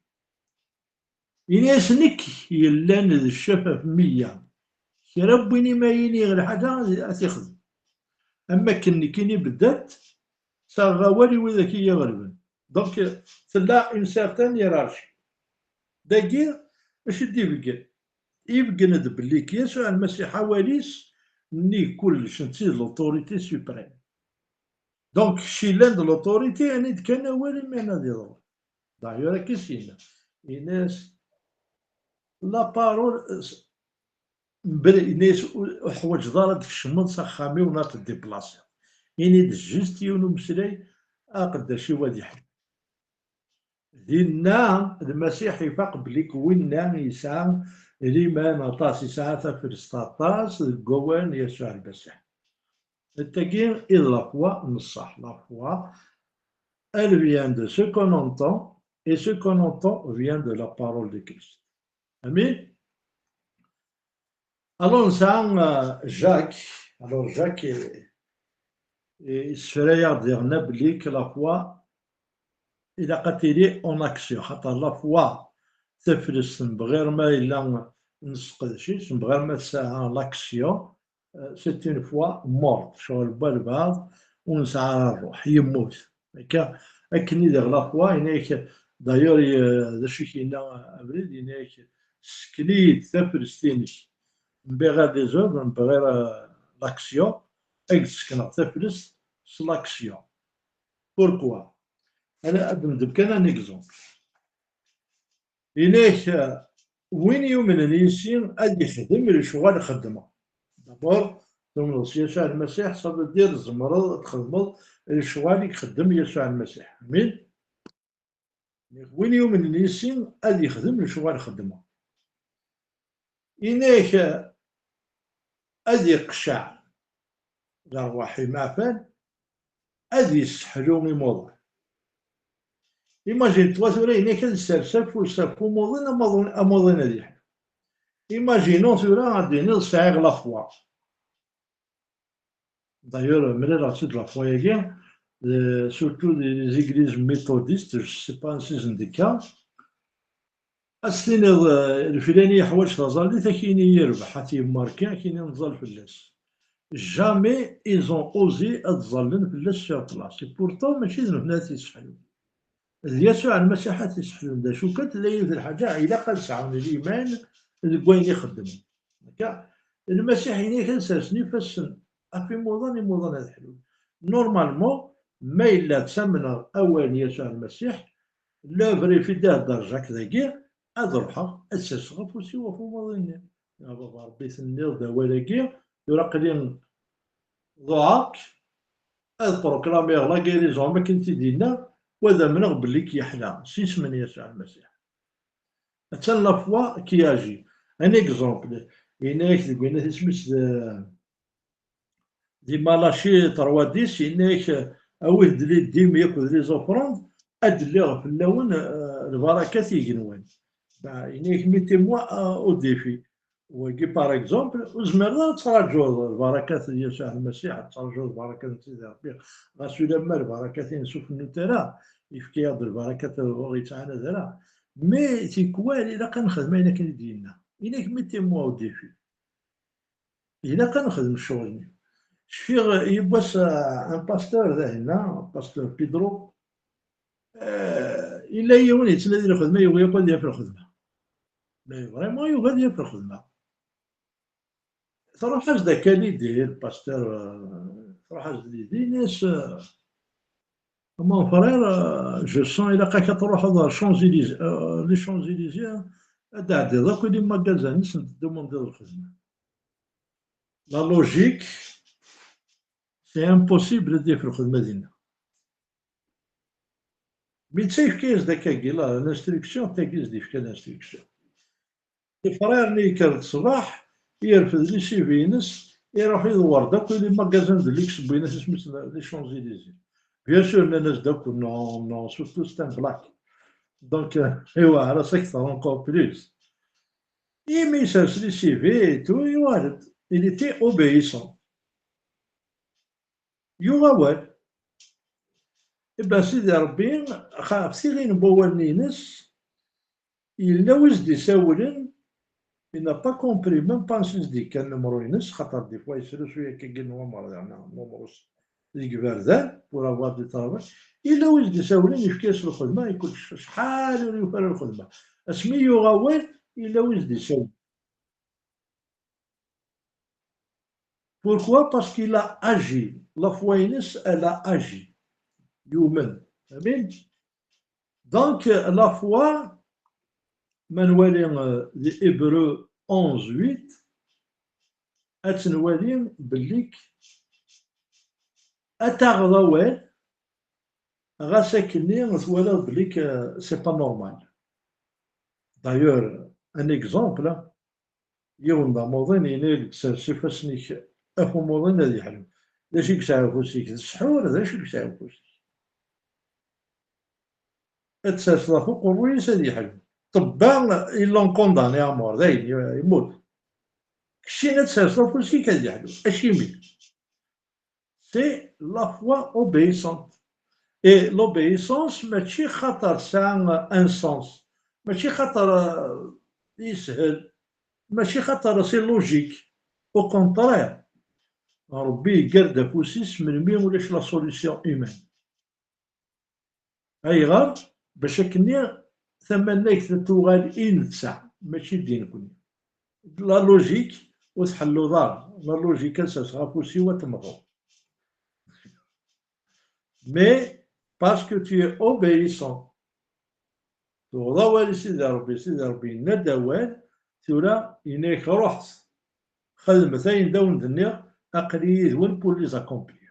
Ini-as, nekk yellan d ccaf ɣef meyya. Kra n win i ma yini ɣer lḥaǧa, ad t-ixdem. Am wakken nekkini beddat, ttaɣeɣ awal i widak i yi-iɣelben. Donc, tella une certaine hiérarchie. Dagi, acu i d-ibeggen? Ibeggen-d belli Yasuɛ Lmasiḥ, awal-is, nnig kullec, netta d l'autorité suprême. Donc, kečč yellan d l'autorité, ani-d kan awal imi ad iḍru. D'ailleurs, akka i s-yenna. Yenna-as, la parole, mebla, yenna-as, ur ḥwaǧeḍ ara ad tkecmeḍ s axxam-iw neɣ ad teddiplasiḍ. Ini-d juste yiwen umeslay, aqeddac-iw ad iḥlu. Dinna, Lmasiḥ ifaq belli winna yesɛa liman aṭas, yesɛa taflest aṭas deg wawal n Yasuɛ Lmasiḥ. Tagi i d la foi n ṣṣeḥ. La foi, elle vient de ce qu'on entend, et ce qu'on entend vient de la parole de Christ. Amin. Alors, nesɛa, euh, Jacques. Alors, Jacques, eh, eh, yessefra-yaɣ-d diɣen belli que la foi, ilaq ad tili en action. Xaṭer la foi, taflest, mebɣir ma yella nesseqdec-itt, mebɣir ma tesɛa l'action, euh, c'est une foi morte. Ccɣel n walbeɛḍ ur nesɛi ara ṛṛuḥ, yemmut. Akka, akken i diɣ la foi, yenna-yak, d'ailleurs, ye-, d acu i k-yenna abrid, yenna-yak, ssken-iyi-d taflest-inek. Mebɣir les œuvres, mebɣir, euh, l'action, ad k-d-sekneɣ taflest s l'action. Pourquoi? Ad, ad d-nefk kan un exemple. Yenna-yak, win yumnen yis-i ad yexdem lecɣal xeddmeɣ. D'abord, tumneḍ s Yasuɛ Lmasiḥ, ça veut dire tzemreḍ ad txedmeḍ lecɣal i ixeddem Yasuɛ Lmasiḥ. Amin? Win yumnen yis-i ad yexdem lecɣal xeddmeɣ. Yenna-yak ad iqecceɛ lerwaḥ imeɛfan, ad yesseḥlu imuḍan. Imagine-toi tura, yenna-yak ad issers afus ɣef umuḍin, amuḍin, amuḍin ad yeḥlu. Imaginons tura ad d-tiniḍ sɛiɣ la foi. D'ailleurs, mlaleɣ-tt-id la foi-agi, euh, surtout les églises méthodistes, je sais pas ansi zendekka. Ad s-tiniḍ, euh, lfilani yeḥwaǧ taẓallit, ad k-yini yerbeḥ, ad t-yemmarki, ad k-yini nẓal fell-as. Jamais ils ont osé ad ẓallen fell-as sur place. Et pourtant, mačči d nutni ad t-yesseḥlun. D Yasuɛ Lmasiḥ ad t-yesseḥlun. D acu kan, tella yiwet n lḥaǧa, ilaq ad sɛun liman deg wayen ixeddmen. Akka, Lmasiḥ yenna-yak ad sersen ifassen ɣef imuḍan, imuḍan ad ḥlun. Normalement, ma yella ttamneɣ awal n Yasuɛ Lmasiḥ, l'œuvre i d-ihedder Jacques dagi, ad ruḥeɣ, ad serseɣ afus-iw ɣef umuḍin-nni. A baba Ṛebbi, tenniḍ-d awal-agi, tura aql-i ḍuɛeɣ-k, ad proklamiɣ la guérison am akken i t-id-yenna, u ad amneɣ belli k-yeḥla s yisem n Yasuɛ Lmasiḥ. Attan la foi qui agit. Un exemple, yenna-yak deg winna isem-is d, di Malachi trois dix, yenna-yak, awit-d les dîmes akked les offrandes, ad lliɣ fell-awen, euh, lbarakat igenwan. Bah, yenna-yak, mettez-moi, euh, au défi. Wagi, par exemple, ur zmireḍ ara ad traǧuḍ lbarakat n Yasuɛ Lmasiḥ, ad traǧuḍ lbarakat n Sidi Ṛebbi. Ɣas ulamma lbarakat-ines ur fennut ara, yefka-yaɣ-d lbarakat ur yettɛanad ara. Mais tikwal ilaq ad nexdem ayen akken i d-yenna. Yenna-yak, mettez-moi au défi. Ilaq ad nexdem ccɣel-nni. Cfiɣ yiwwas, euh, un pasteur d ahenna, pasteur Pedro, euh, yella yiwen yettnadi lxedma, yugi akk ad yaf lxedma. Mais vraiment, yugi ad yaf lxedma. Truḥ-as-d akka l'idée, le pasteur, euh, truḥ-as-d l'idée, yenna-as, euh, mon frère, euh, je sens, ilaq-ak ad truḥeḍ ɣer Champs-Élysées, euh, les Champs-Élysées, ad d-tɛeddiḍ akk les magasins-nsen, ad d-demandiḍ lxedma. La logique, c'est impossible ad yaf lxedma dinna. Mi netta yefka-yas-d akkagi, la, l'instruction, tagi i s-d-yefka l'instruction. Tifrar-nni yekker-d ṣṣbeḥ, yerfed les C V-ines, iruḥ idewwer-d akk les magasins de luxe n Buenos Aires, les Champs-Élysées. Bien sûr, nnan-as-d akk non, non, surtout c'est un black. Donc, euh, iweɛɛer-as akteṛ encore plus. Imi yessers les C V et tout, yuɣal-d. Il était obéissant. Yuɣ awal. Iban Sidi Ṛebbi, ɣef tiɣin n wawalen-ines, yella wi s-d-isawlen, il n'a pas compris, même pas ansi s-d-yekkan numru-ines, xaṭer des fois yesrusu yakan n wamer, yeɛni numru-s deg iberdan, pour avoir du travail. Yella wi s-d-isawlen, yefka-yas lxedma, yekkul acḥal ur yufi ara lxedma. Asmi yuɣ awal, yella wi s-d-isawlen. Pourquoi? Parce qu'il a agi. La foi-ines, elle a agi. Yumen. Amin. Donc, la foi, ma nwali, euh, di Hébreu onze huit, ad nwali belli ad taɣeḍ awal, ɣas akkenni twalaḍ belli, euh, c'est pas normal. D'ailleurs, un exemple, yiwen d amuḍin yenna-ak-d sers ifassen-ik ɣef umuḍin ad yeḥlu. D acu i yesɛa ufus-ik? D ssḥur? D acu i yesɛa ufus-ik? Ad t-terseḍ ɣef uqerruy-is ad yeḥlu. Ṭṭebba, ils l'ont condamné à mort, dayen, yemmut. Keččini ad terseḍ ufus-ik ad yeḥlu. Acimi? C'est la foi obéissante. Et l'obéissance, mačči xaṭer tesɛa un sens, mačči xaṭer, euh, yeshel, mačči xaṭer c'est logique. Au contraire, Ṛebbi yeggar-d afus-is melmi ulac la solution humaine. Ayɣer? Bac akkenni tamannagt ad tuɣal i netta, mačči d i nekni. La logique ur tḥelluḍ ara. La logique ad s-, ɣef usiw ad temɣeḍ. Mais parce que tu es obéissant. Tuɣeḍ awal i Sidi Ṛebbi, Sidi Ṛebbi yenna-d awal, tura yenna-yak ruḥet, xedmet ayen d awen-d-nniɣ, aql-i yid-wen pour les accomplir.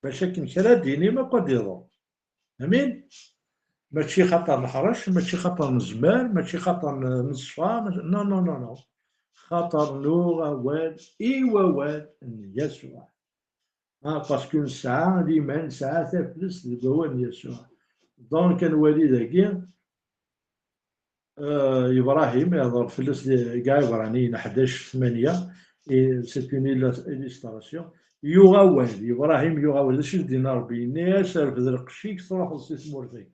Bac akken kra d-inim akk ad d-iḍer. Amin? Mačči xaṭer neḥrec, mačči xaṭer nezmer, mačči xaṭer n-, neṣfa, mačči, non, non, non, non. Xaṭer nuɣ awal i wawal n Yasuɛ. Ah, parce que nesɛa liman, nesɛa taflest deg wawal n Yasuɛ. Donc, ad nwali dagi, euh, Ibrahim, ihḍer fell-as di, deg Iɛibraniyen ḥdac tmanya, et c'est une illu-, illustration. Yuɣ awal, Ibrahim yuɣ awal. D acu i s-d-yenna Ṛebbi? Yenna-yas, rfed lqecc-ik, truḥeḍ si tmurt-agi.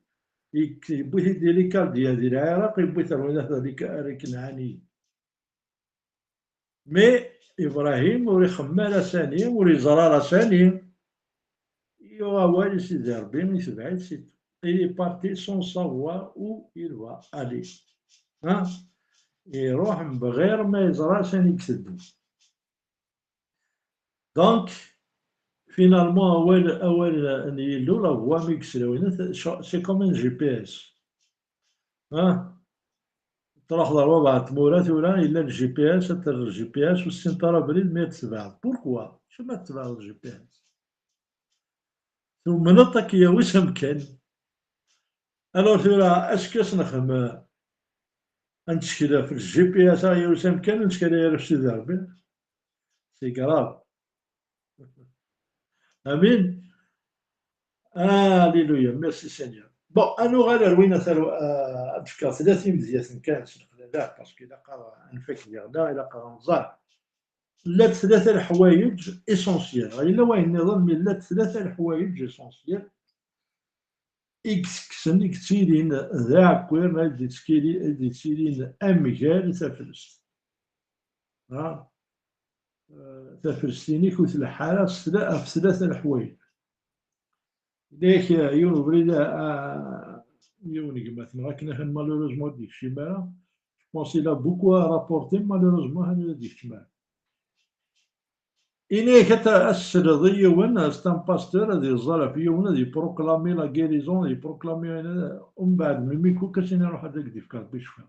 Yek-, yewwi-t-id di Likaldiya, di Lɛiraq, yewwi-t ar winat ar Lika-, ar Ikenɛaniyen. Mais Ibrahim ur ixemmem ara sani, ur yeẓra ara sani. Yuɣ awal i Sidi Ṛebbi, itbeɛ-it, c'est tout. Il est parti sans savoir où il va aller. Hein? Iruḥ bɣir ma yeẓra sani i iteddu. Donc, finalement, awal, awal n Yillu, la voix mi yesla winna, c'est comme un G P S. Ah, truḥeḍ ar wabɛaḍ tmura tura, yella le G P S, ad terreḍ le G P S, ur tessineḍ ara abrid, mi ad tetbeɛeḍ. Pourquoi? Acu ma tetbeɛeḍ le G P S? Tumneḍ ad k-yawi s amkan. Alors tura, est-ce que ad s-nexdem, ad nettkel ɣef le G P S, ad yawi s amkan, ur nettkel ara ɣef Sidi Ṛebbi? C'est grave. Amin. Alléluia, merci Seigneur. Bon, ad nuɣal ar win ad taru-, ah, ad d-fkeɣ tlata imedyaten kan s leqlala, parce que ilaq-aɣ ad nfak diɣ, ilaq-aɣ ad nẓer. Llant tlata leḥwayeǧ essentielles. Yella wayen nniḍen, mais llant tlata leḥwayeǧ essentielles i yettekksen, i yettilin d aɛekkiren, i d-yettilin, i d-yettilin amger i taflest. Ha? Eh, taflest-inek ur tleḥḥu ara s tla-, ɣef tlata leḥwayeǧ. Yak, eh, yiwen ubrid, ah, yiwen n gma-tneɣ akken akken malheureusement ur d-yekcim ara. Je pense il a beaucoup à rapporter, malheureusement ur d-yekcim ara. Ini-ak ad t-, ad tesleḍ i yiwen, c'est un pasteur, ad yeẓẓal ɣef yiwen, ad yeproclamer la guérison, ad yeproclamer ayen, umbeɛd, melmi kukk ad s-ini ruḥ ad ak-d-yefk Rebbi ccfa.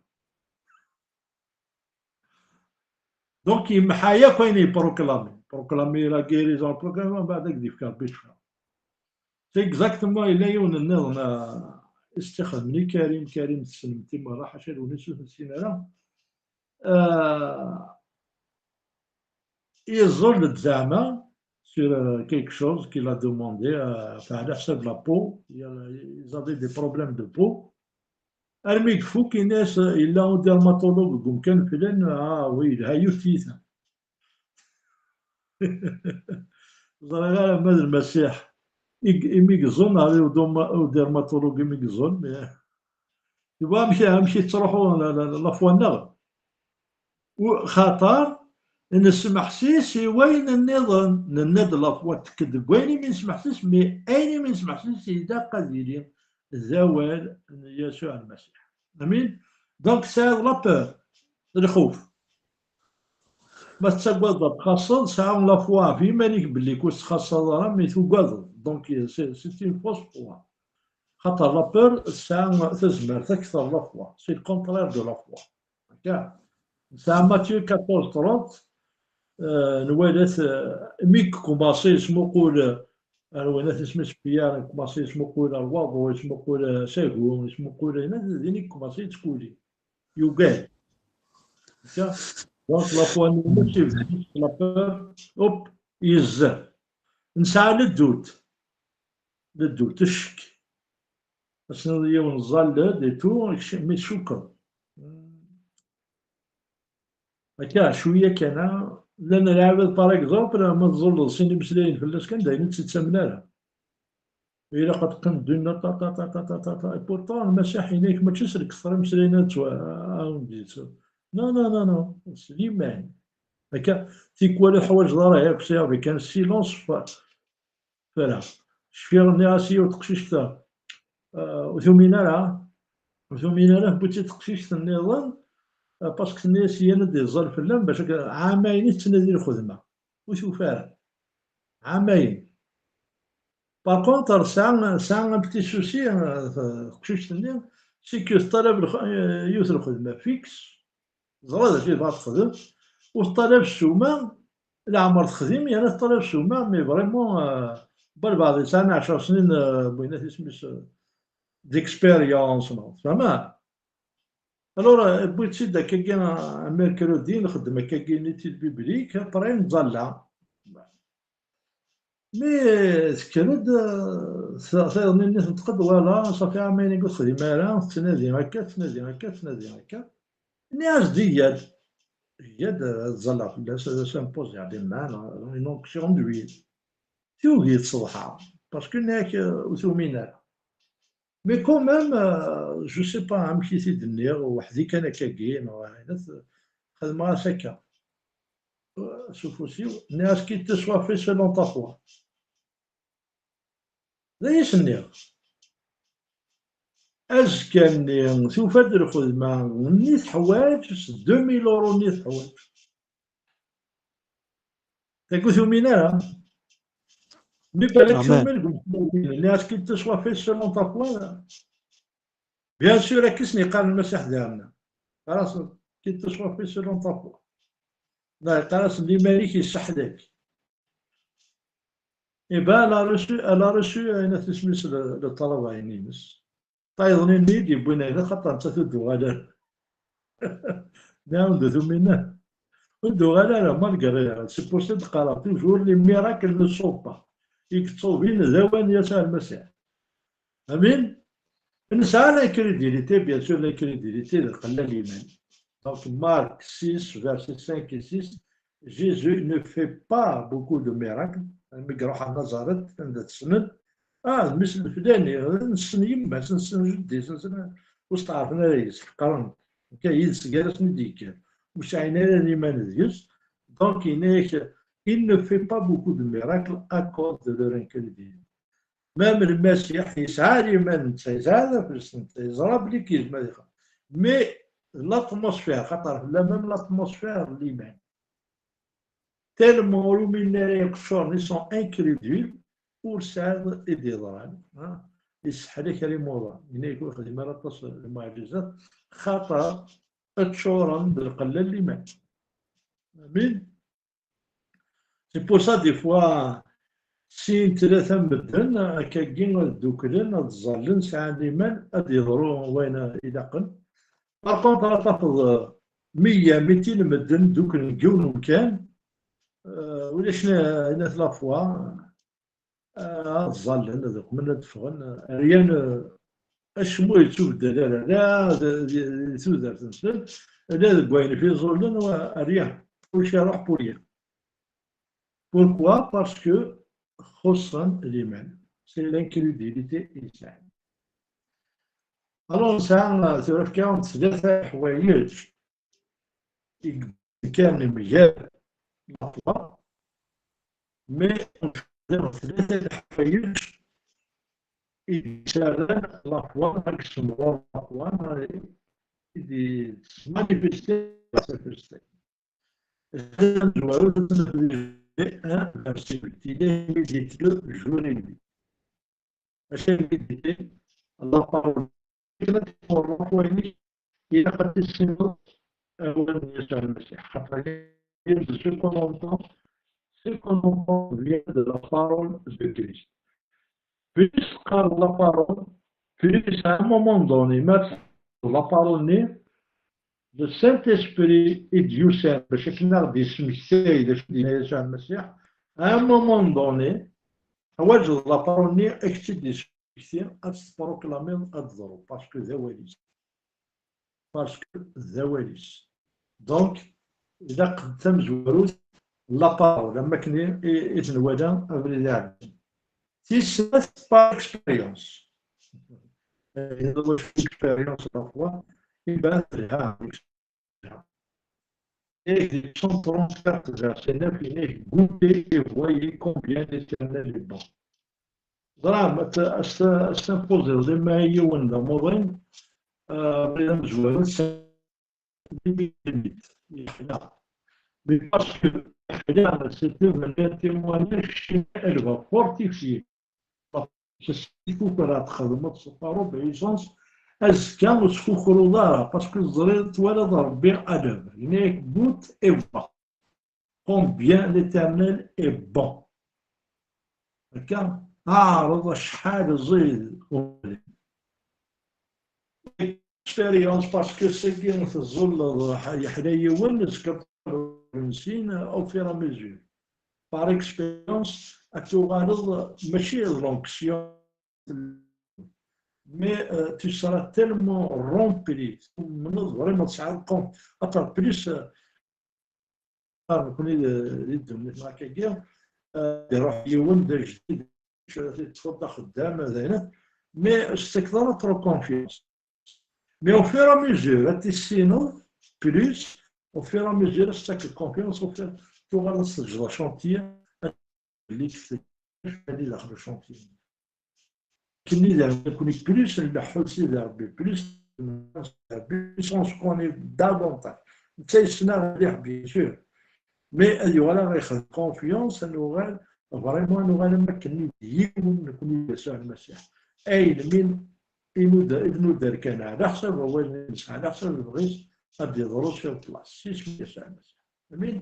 Donc, yemḥa yakk ayen yeproclamer. Proclamer la guérison, proclamer, umbeɛd ad ak-d-yefk Rebbi ccfa. C'est exactement, yella yiwen nniḍen, ah, i s-tt-ixedmen i Karim, Karim tessnem-t i merra, ḥaca d win i s-ur t-nessin ara. euh, ils ont le zeɛma sur euh, quelque chose qu'il a demandé, euh, enfin, à la chef de la peau, il y a- ils avaient des problèmes de peau. Armi yefuk, ini-as, yella un dermatologue deg umkan flan, ah oui, yelha yiwet tiyita. Ẓriɣ ara ma d Lmasiḥ i- imi yeẓẓun, neɣ d udoma- udermatologue imi yeẓẓun, mais tu vois amek amek yettruḥu la- la- la foi-nneɣ. U- xaṭer nesmeḥsis i wayen nniḍen, nenna-d la foi tekk deg wayen imi nesmeḥsis, mais ayen imi nesmeḥsis ilaq ad yili d awal n Yasuɛ Lmasiḥ. Amin. Donc tesɛiḍ la peur, lxuf. Ma tettagadeḍ ad txaṣṣeḍ, sɛa la foi ɣef yiman-ik belli ur tettxaṣṣaḍ ara, mais tugadeḍ. Donc c'est c'est une fausse foi. Xaṭer la peur tesɛa tazmert akter la foi. C'est le contraire de la foi. Akka. Nesɛa Matthieu quatorze trente, euh, nwala-t, euh, mi yekkumaṣi yesmuqul, euh, ar winat isem-is Piyar, yekkumaṣi yesmuqul ar waḍu, yesmuqul, euh, s agu, yesmuqul, din yekkumaṣi yettkulli. Yugad. Akka. Donc la foi-nni mačči d la peur, hop, yezzer. Nesɛa le doute. Le doute, ccek. Ad tiniḍ yiwen ẓẓalled et tout, mi tcukkeḍ. Akka, cwiya kan, ah, llan lɛibad, par exemple, ma tẓulleḍ sin imeslayen fell-as kan, d ayen ur tt-ittamen ara. Ilaq ad teqqim dinna, ta, ta, ta, ta, ta, ta, ta. Et pourtant, Lmasiḥ yenna-yak mačči s lketṛa imeslayen ad ttwa-, ad awen-d-yettu. Non, non, non, non, s liman. Akka, tikwal ur teḥwaǧeḍ ara akk, c'est avec un silence fa-, fara. Cfiɣ nniɣ-as i yiwet teqcict, euh, ur tumin ara, ur tumin ara, tewwi-tt-id teqcict nniḍen, euh, parce que tenna-yas yan ad d-iẓẓal fell-am, bac akka ɛamayen i tettnadi lxedma. Ur tufi ara. Ɛamayen. Par contre, tesɛa, tesɛa un petit souci, euh, teqcict-nni, c'est que teṭṭalab lx-, euh, yiwet lxedma fixe, teẓra d acu i tebɣa texdem, ur teṭṭalab ssuma, leɛmer texdim, yerna teṭṭalab ssuma, mais vraiment, euh, balbeɛḍ yesɛan ɛecṛ snin, euh, n winat isem-is, euh, d'expérience, non, tfehmeḍ? Alors, euh, wwiɣ-tt-id akkagi, euh, mercredi, nxeddem akkagi une étude biblique, après nẓalla. Mi tekker-d, euh, ta-, tayeḍ-nni tenṭeq-d, wala, ṣafi ɛamayen ur texdim ara, tettnadi akka, tettnadi akka, tettnadi akka. Nniɣ-as-d, iyya-d, iyya-d, ad ẓalleɣ fell-as, ad as-impoziɣ les mains, une onction d'huile. Tugi tṣeḍḥa, parce que nniɣ-ak, euh, ur tumin ara. Mais quand même, euh, je sais pas amek i t-id-nniɣ, weḥd-i kan akkagi, neɣ ayen, xedmeɣ-as akka. Euh, s ufus-iw, nniɣ-as, qu'il te soit fait selon ta foi. D ayen i s-nniɣ. Azekka-nni, tufa-d lxedma-nni teḥwaǧ, s deux mille euros-nni teḥwaǧ. Tagi ur tumin ara. Mi balak tumin deg umesmukin, nniɣ-as, qu'il te soit fait selon ta foi. Bien sûr, akka i sen-yeqqar Lmasiḥ diɣen. Yeqqar-as, qu'il te soit fait selon ta foi. Neɣ yeqqar-as, liman-ik yesseḥla-k. Eh ben, elle a reçu, elle a reçu, euh, une espèce de, de travail, Nimes. Tayeḍ-nni i d-yewwin ayen, xaṭer nettat ur d-tuɣal ara. Nniɣ-am-d ur tumin ara. Ur d-tuɣal ara, malgré, c'est pour ça d-qqareɣ toujours, les miracles ne sont pas. I yettṣubin d awal n Yasuɛ Lmasiḥ. Amin. Nesɛa l'incrédulité, bien sûr, l'incrédulité d lqella n liman. Donc, Marc six, versets cinq et six, Jésus ne fait pas beaucoup de miracles. Mi iruḥ ɣer Nazaret, anda tessnen, ah, d mmi-s n leflani, nessen yemma-s, nessen jeddi-s, nessen, ur steɛṛfen ara yes, ḥeqren. Akka yid-s gar-asen i d-yekker. Ur sɛin ara liman deg-s. Donc, yenna-yak, il ne fait pas beaucoup de miracles à cause de leur incrédulité. Même Lmasiḥ yesɛa liman, netta yesɛa taflest, netta yeẓra belli yezmer ad ixdem. Mais l'atmosphère, xaṭer tella même l'atmosphère n liman. Tellement ur uminen ara yakk ččuren, ils sont incrédules, ur tesɛiḍ i d-yeḍran, ha? Yesseḥla-k ar imuḍan, yenna-yak ur xdim ara aṭas n lmeɛǧizat, xaṭer ččuren d lqella n liman. Amin. C'est pour ça, des fois, sin, tlata n medden, akkagi ad dduklen, ad ẓallen, sɛan liman, ad yeḍru wayen ilaqen. Par contre, ad tafeḍ, euh, meyya, mitin medden dduklen deg yiwen umkan, euh, ulac la, la foi, euh, ad ẓallen, ad qmen, ad ffɣen, euh, rien, euh, acemma ur yettubeddal ara, la d, d, di tudert-nsen, la deg wayen f iẓulen, wa, rien, kullec iruḥ pour rien. Pourquoi? Parce que xuṣṣen liman. C'est l'incrédulité i sɛan. Alors, nesɛa tura fkiɣ-awen-d tlata leḥwayeǧ i d-yekkren mgal la foi, mais tlata leḥwayeǧ i d-yettarran la foi, ad yessemɣer la foi, i d-tesmanifester. Amezwaru, un verset, il est médité le jour et nuit. Acu i médité? La parole. Akken ad tfehmeḍ wayen-ik, ilaq ad tissineḍ awal n Yasuɛ Lmasiḥ. Xaṭer, ce qu'on entend, ce qu'on entend vient de la parole de Christ. Plus teqqareḍ la parole, plus à un moment donné, ma teqqareḍ la parole-nni, le Saint-Esprit i d-yusan bac akken ad ɣ-d-yesmektay d acu d-yenna Yasuɛ Lmasiḥ, à un moment donné, teḥwaǧeḍ la parole-nni ad k-tt-id-yesmekti, ad tt-tproklamiḍ, ad d-teḍru, parce que d awal-is. Parce que d awal-is. Donc, ilaq d tamezwarut, la parole, am wakken i, i, i t-nwala abrid iɛeddan. Tis snat, par expérience. Euh, l'expérience, la foi, eh ben, c'est là. Et des cent trente-quatre versets neuf, il est: Goûtez et voyez combien l'Éternel est bon. Ẓram, ad t-, ad t-, ad s-timpoziḍ dima i yiwen d amuḍin, euh, abrid amezwaru, c'est limite, yeḥla. Mais parce que yeḥla, c'est devenu un témoignage chez elle, va fortifier. Parce que si vous pouvez la txedmeḍ s par obéissance, azekka ur teskukruḍ ara, parce que teẓriḍ, twalaḍ Rebbi à l'œuvre. Yenna-yak: Goûte et vois combien l'Éternel est bon. Akka, ɛreḍ acḥal ẓid. Expérience, parce que sagi teẓẓulleḍ, yeḥla yiwen, zkert sin, au fur et à mesure. Par expérience, ad tuɣaleḍ mačči d l'onction, mais, euh, tu seras tellement rempli, tumneḍ vraiment tesɛiḍ compte. Attends, plus, euh, nekkni di, di ddunit-nneɣ akkagi, euh, iruḥ yiwen d ajdid, teṭṭfeḍ d axeddam, d ayen, mais ur s-tettakeḍ ara trop confiance. Mais au fur et à mesure, ad tissineḍ plus, au fur et à mesure, ad s-tettakeḍ confiance, au fur, tuɣaleḍ ad teǧǧeḍ achantier, ad, belli ad daxel achantier. Akken i d nekkni, plus nleḥḥu d Sidi Ṛebbi, plus Sidi Ṛebbi, plus on se connaît davantage. Netta yessen-aɣ mliḥ, bien sûr. Mais ad yuɣal ad ɣ-ixdem confiance, ad nuɣal, vraiment ad nuɣal am wakken d yiwen nekkni d Yasuɛ Lmasiḥ. Ayen min i nuder, i d-nuder kan ɛla ḥsab awal-nnes, ɛla ḥsab lebɣi-s, ad d-iḍru sur place. S yisem n Yasuɛ Lmasiḥ. Amin.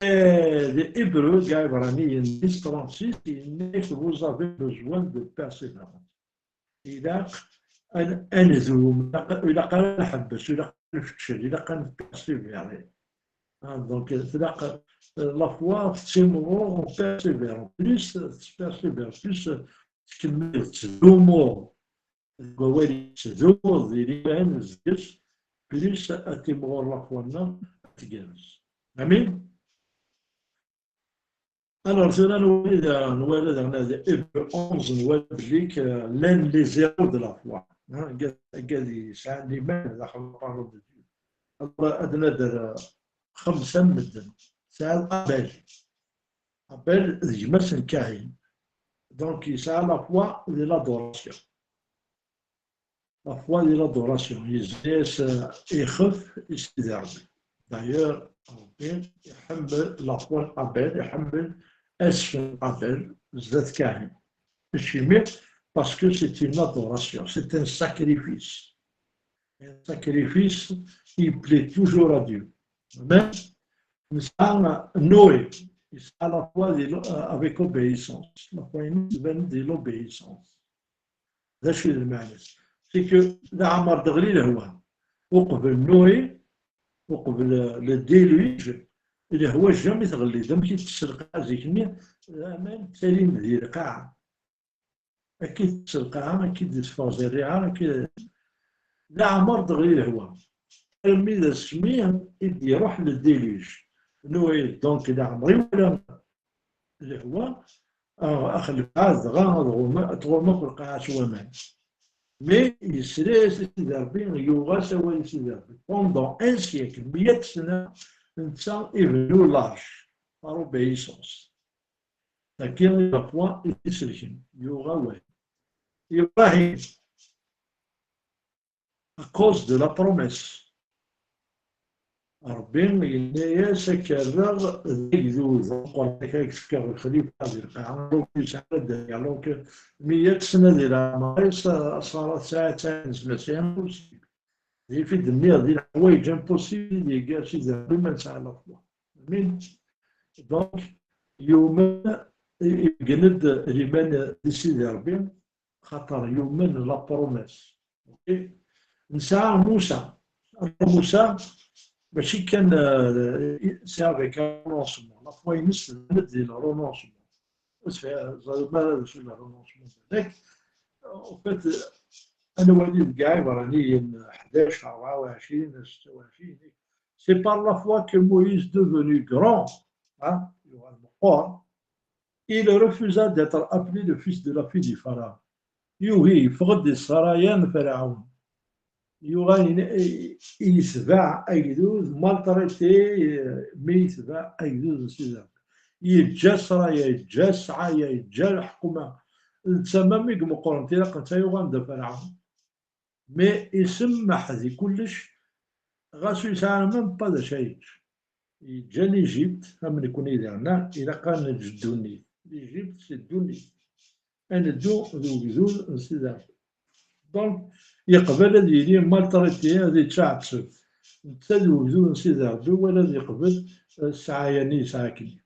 Eh, di Hébreux, deg Iɛebraniyen dix trente-six, yenna-k: Vous avez besoin de persévérance. Ilaq ad, ad nedum, ilaq, ilaq ad nḥebbes, ilaq ad nfeccel, ilaq ad npersévérer. Ah, donc, tilaq, euh, la foi tettimɣur, on persévère. Plus tettpersévère, plus, euh, tkemmel, tettdumu deg wawal-is, tettdumu di liman deg-s, plus ad timɣur la foi-nneɣ, ad tgerrez. Amin? Alors, tura nwala da, nwala daɣen ad Hébreux onze, nwala belli k, euh, llan les héros de la foi. Hein, agad, agad yesɛan liman daxel la parole de Dieu. Alors, ad nader, euh, xemsa n medden. Tesɛiḍ Abel. Abel d gma-s n Kahin. Donc, yesɛa la foi di l'adoration. La foi di l'adoration. Yezzi-as, euh, ixef i Sidi Ṛebbi. D'ailleurs, Ṛebbi iḥemmel la foi n Abel, iḥemmel asef n Abel zdat Kahin. Acimi? Parce que c'est une adoration, c'est un sacrifice. Un sacrifice qui plaît toujours à Dieu. Même, nesɛa Noé, yesɛa la foi di l-, avec obéissance. La foi-ines tban di l'obéissance. D acu i d lmeɛna-s? C'est que leɛmer d-teɣli lehwa. Uqbel Noé, uqbel le déluge, lehwa jamais tɣelli-d. Amek i d-tesselqaɛ zik-nni? Aman ttalin di lqaɛa. Akka i d-tesselqaɛa, akka i d-teffeɣ zerriɛa, akka i d-, leɛmer d-ɣli lehwa. Armi d asmi i d-iruḥ le déluge. Noé, donc, leɛmer i wala lehwa, ax-, axelbeɛ dɣa ad tɣumm-, ad tɣumm akk lqaɛa s waman. Mais yesla-as i Sidi Ṛebbi, yuɣ-as awal i Sidi Ṛebbi. Pendant un siècle, meyya sna, netta ibennu l'arche, par obéissance. Dagi i la foi i t-iselken, yuɣ awal. Ibrahim, à cause de la promesse. Ṛebbi yenna-yas, ad k-rreɣ d agdud ameqqran, ad k-fkeɣ lexlifa di lqaɛa, donc yesɛa ddaya, donc meyya sna di leɛmer-is, Ṣara tesɛa tesɛin sna, c'est impossible. D i d-nniɣ, di leḥwayeǧ impossible i d-yegga Sidi Ṛebbi ma nesɛa la foi. Amin. Donc, yumen, i-, ibeggen-d liman di Sidi Ṛebbi, xaṭer yumen la promesse. Ok? Nesɛa Musa. Alors, Musa, mačči kan, euh, c'est avec un renoncement. La foi-ines tban-d di le renoncement. Ur tesɛi, ẓer ma d acu le renoncement. En fait, ad nwali deg Iɛibraniyen ḥdac, rebɛa u ɛecrin, setta u ɛecrin, c'est par la foi que Moïse, devenu grand, hein, yuɣal meqqer, il refusa d'être appelé le fils de la fille du Pharaon. Yugi, yeffeɣ-d di ssraya n Ferɛun. Yuɣal in-, i-, yetbeɛ agdud, maltraité, eh, mi yetbeɛ agdud n Sidi Ṛebbi. Yeǧǧa ssraya, yeǧǧa ssɛaya, yeǧǧa leḥkuma. D tama mi imeqqren tilaq netta yuɣal d Ferɛun. Mais isemmeḥ di kullec, ɣas ur yesɛi même pas d acu ara yečč. Yeǧǧa l'Égypte, am nekni daɣen, ilaq ad neǧǧ ddunit. L'Égypte, c'est ddunit. Ad neddu d ugdud n Sidi Ṛebbi. Donc, yeqbel ad yili maltraité, ad yettɛetteb. Netta d ugdud n Sidi Ṛebbi, wala ad yeqbel, eh, ssɛaya-nni yesɛa akken.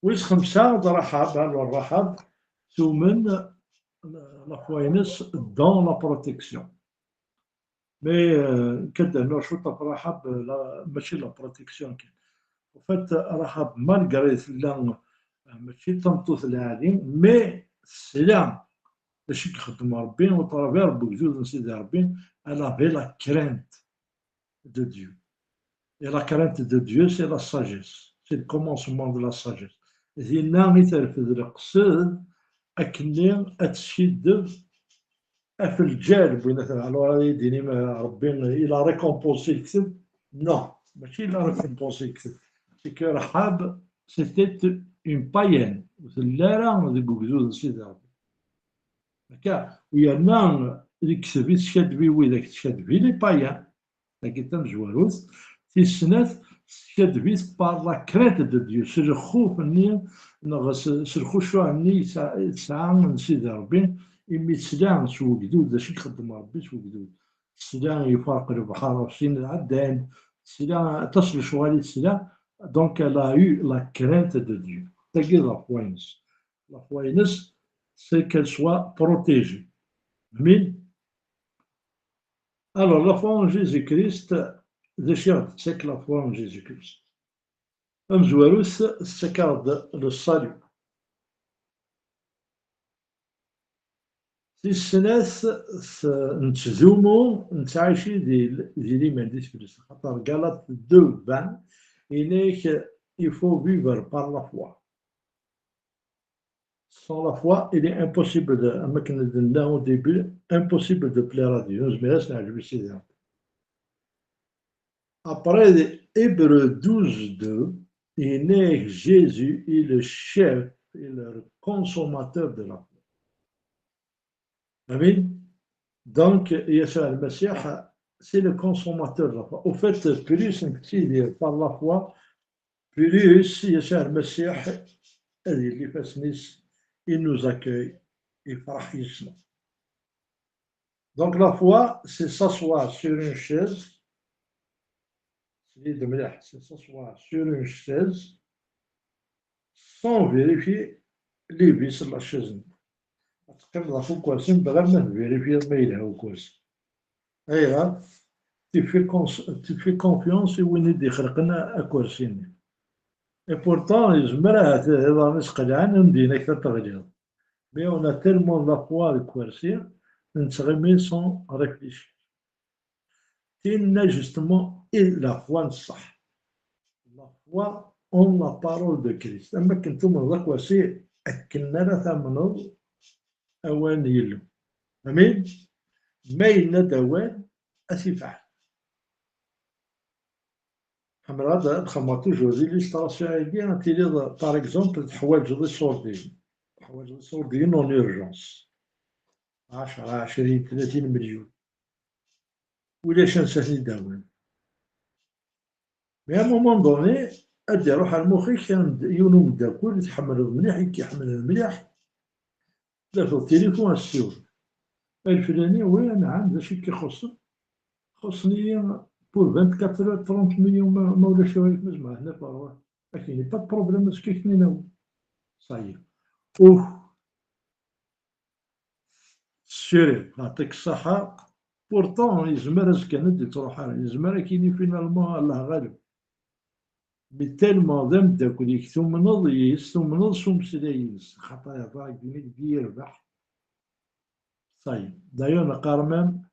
Wis xemsa d Raḥab, alors Raḥab tumen, la foi-ines dans la protection. Mais, euh, nekk ad d-rnuɣ cwiṭ ɣef Raḥab, la, mačči la protection kan. En fait, Raḥab, malgré tella, euh, mačči d tameṭṭut lɛali, mais tesla d acu i ixeddem Ṛebbi, au travers n ugdud n Sidi Ṛebbi, elle avait la crainte de Dieu. Et la crainte de Dieu, c'est la sagesse. C'est le commencement de la sagesse. Dinna i terfed leqsed, akken ad teskiddeb ɣef lǧal n win ata. Alors, ad yi-d-tinim, euh, Ṛebbi, il a récompensé lekteb. Non, mačči il a récompensé lekteb. C'est que Rahab, c'était une païenne. Ur telli ara deg ugdud n Sidi Ṛebbi. Akka, u yerna lekteb i teskaddeb i widak, teskaddeb i les païens. Tagi d tamezwarut. Tis snat, teskaddeb-it par la crainte de Dieu, s lxuf-nni, neɣ s, s lxucuɛ-nni i tesɛa, i tesɛa n Sidi Ṛebbi, imi tesla s wegdud, d acu i ixeddem Ṛebbi s wegdud. Tesla iferq lebḥer ɣef sin ɛeddan, tesla aṭas n lecɣal i tesla, donc elle a eu la crainte de Dieu. Tagi d la foi-ines. La foi-ines, c'est qu'elle soit protégée. Amin. Alors, la foi en Jésus-Christ, d acu i ɣ-d-tettak la foi en Jésus-Christ? Amezwaru, tettak-aɣ-d le salut. Tis snat, t-, nettdumu, nettɛici di, di liman, di teflest. Xaṭer Galates deux vingt, yenna-ak, il faut vivre par la foi. Sans la foi, il est impossible de, am akken d-nenna au début, impossible de plaire à Dieu. Ur nezmir ad s-neɛǧeb i Sidi Ṛebbi. Après, Hébreux douze deux, yenna-ak, Jésus est le chef et le consommateur de la foi. Amin. Donc, Yasuɛ Lmasiḥ, c'est le consommateur de la foi. Au fait, plus nettili par la foi, plus Yasuɛ Lmasiḥ, ad yelli ifassen-is, il nous accueille, yefreḥ yis-neɣ. Donc la foi, c'est s'asseoir sur une chaise, c'est de mliḥ, c'est s'asseoir sur une chaise sans vérifier les vis de la chaise. Ad teqqimeḍ ɣef ukersi, mebɣir ma tvirifyiḍ ma yelha ukersi. Ayɣer? tu fais cons-, tu fais confiance i win i d-ixelqen akersi-nni. Et pourtant, yezmer ahat iḍarren-is qelɛen, am d-yenna-k tiṭ teɣliḍ. Mais on a tellement la foi deg ukersi, nettɣimi sans réfléchir. Tinna, justement, est la foi n ṣṣeḥ. La foi en la parole de Christ. Am akken tumneḍ akersi, akken ara tamneḍ awal n Yillu. Amin? Ma yenna-d awal, ad t-ifɛel. Ḥemmleɣ ad, ad xedmeɣ toujours illustration-agi, ad tiliḍ, par exemple, teḥwaǧeḍ iṣurdiyen. Teḥwaǧeḍ iṣurdiyen en urgence. Ɛecra, ɛecrin, tlatin melyun. Ulac ansa ten-id-awin. Mais à un moment donné, ad d-iruḥ ar mux-ik yiwen umeddakel i tḥemmleḍ mliḥ, i k-iḥemmlen mliḥ, tafeḍ tilifu ad ssiwel. A leflani, oui, nɛam, d acu i k-ixuṣṣen? Xuṣṣen-iyi pour vingt-quatre heures, trente millions, ma, ma ulac aɣilif, ma zemreɣ ad ten-afeɣ. Akken, pas de problème, ad s-k-inin awi. Ça y est. Uf. Ssiri, yeɛṭik ṣṣeḥḥa. Pourtant, yezmer azekka ad d-ittruḥ ara. Yezmer ad k-yini finalement, Allah ɣaleb. Mais tellement d ameddakel-ik, tumneḍ yes, tumneḍ s umeslay-ines, xaṭer ihḍer deg imi deg yirbeḥ. Ça y est. D'ailleurs, neqqar même,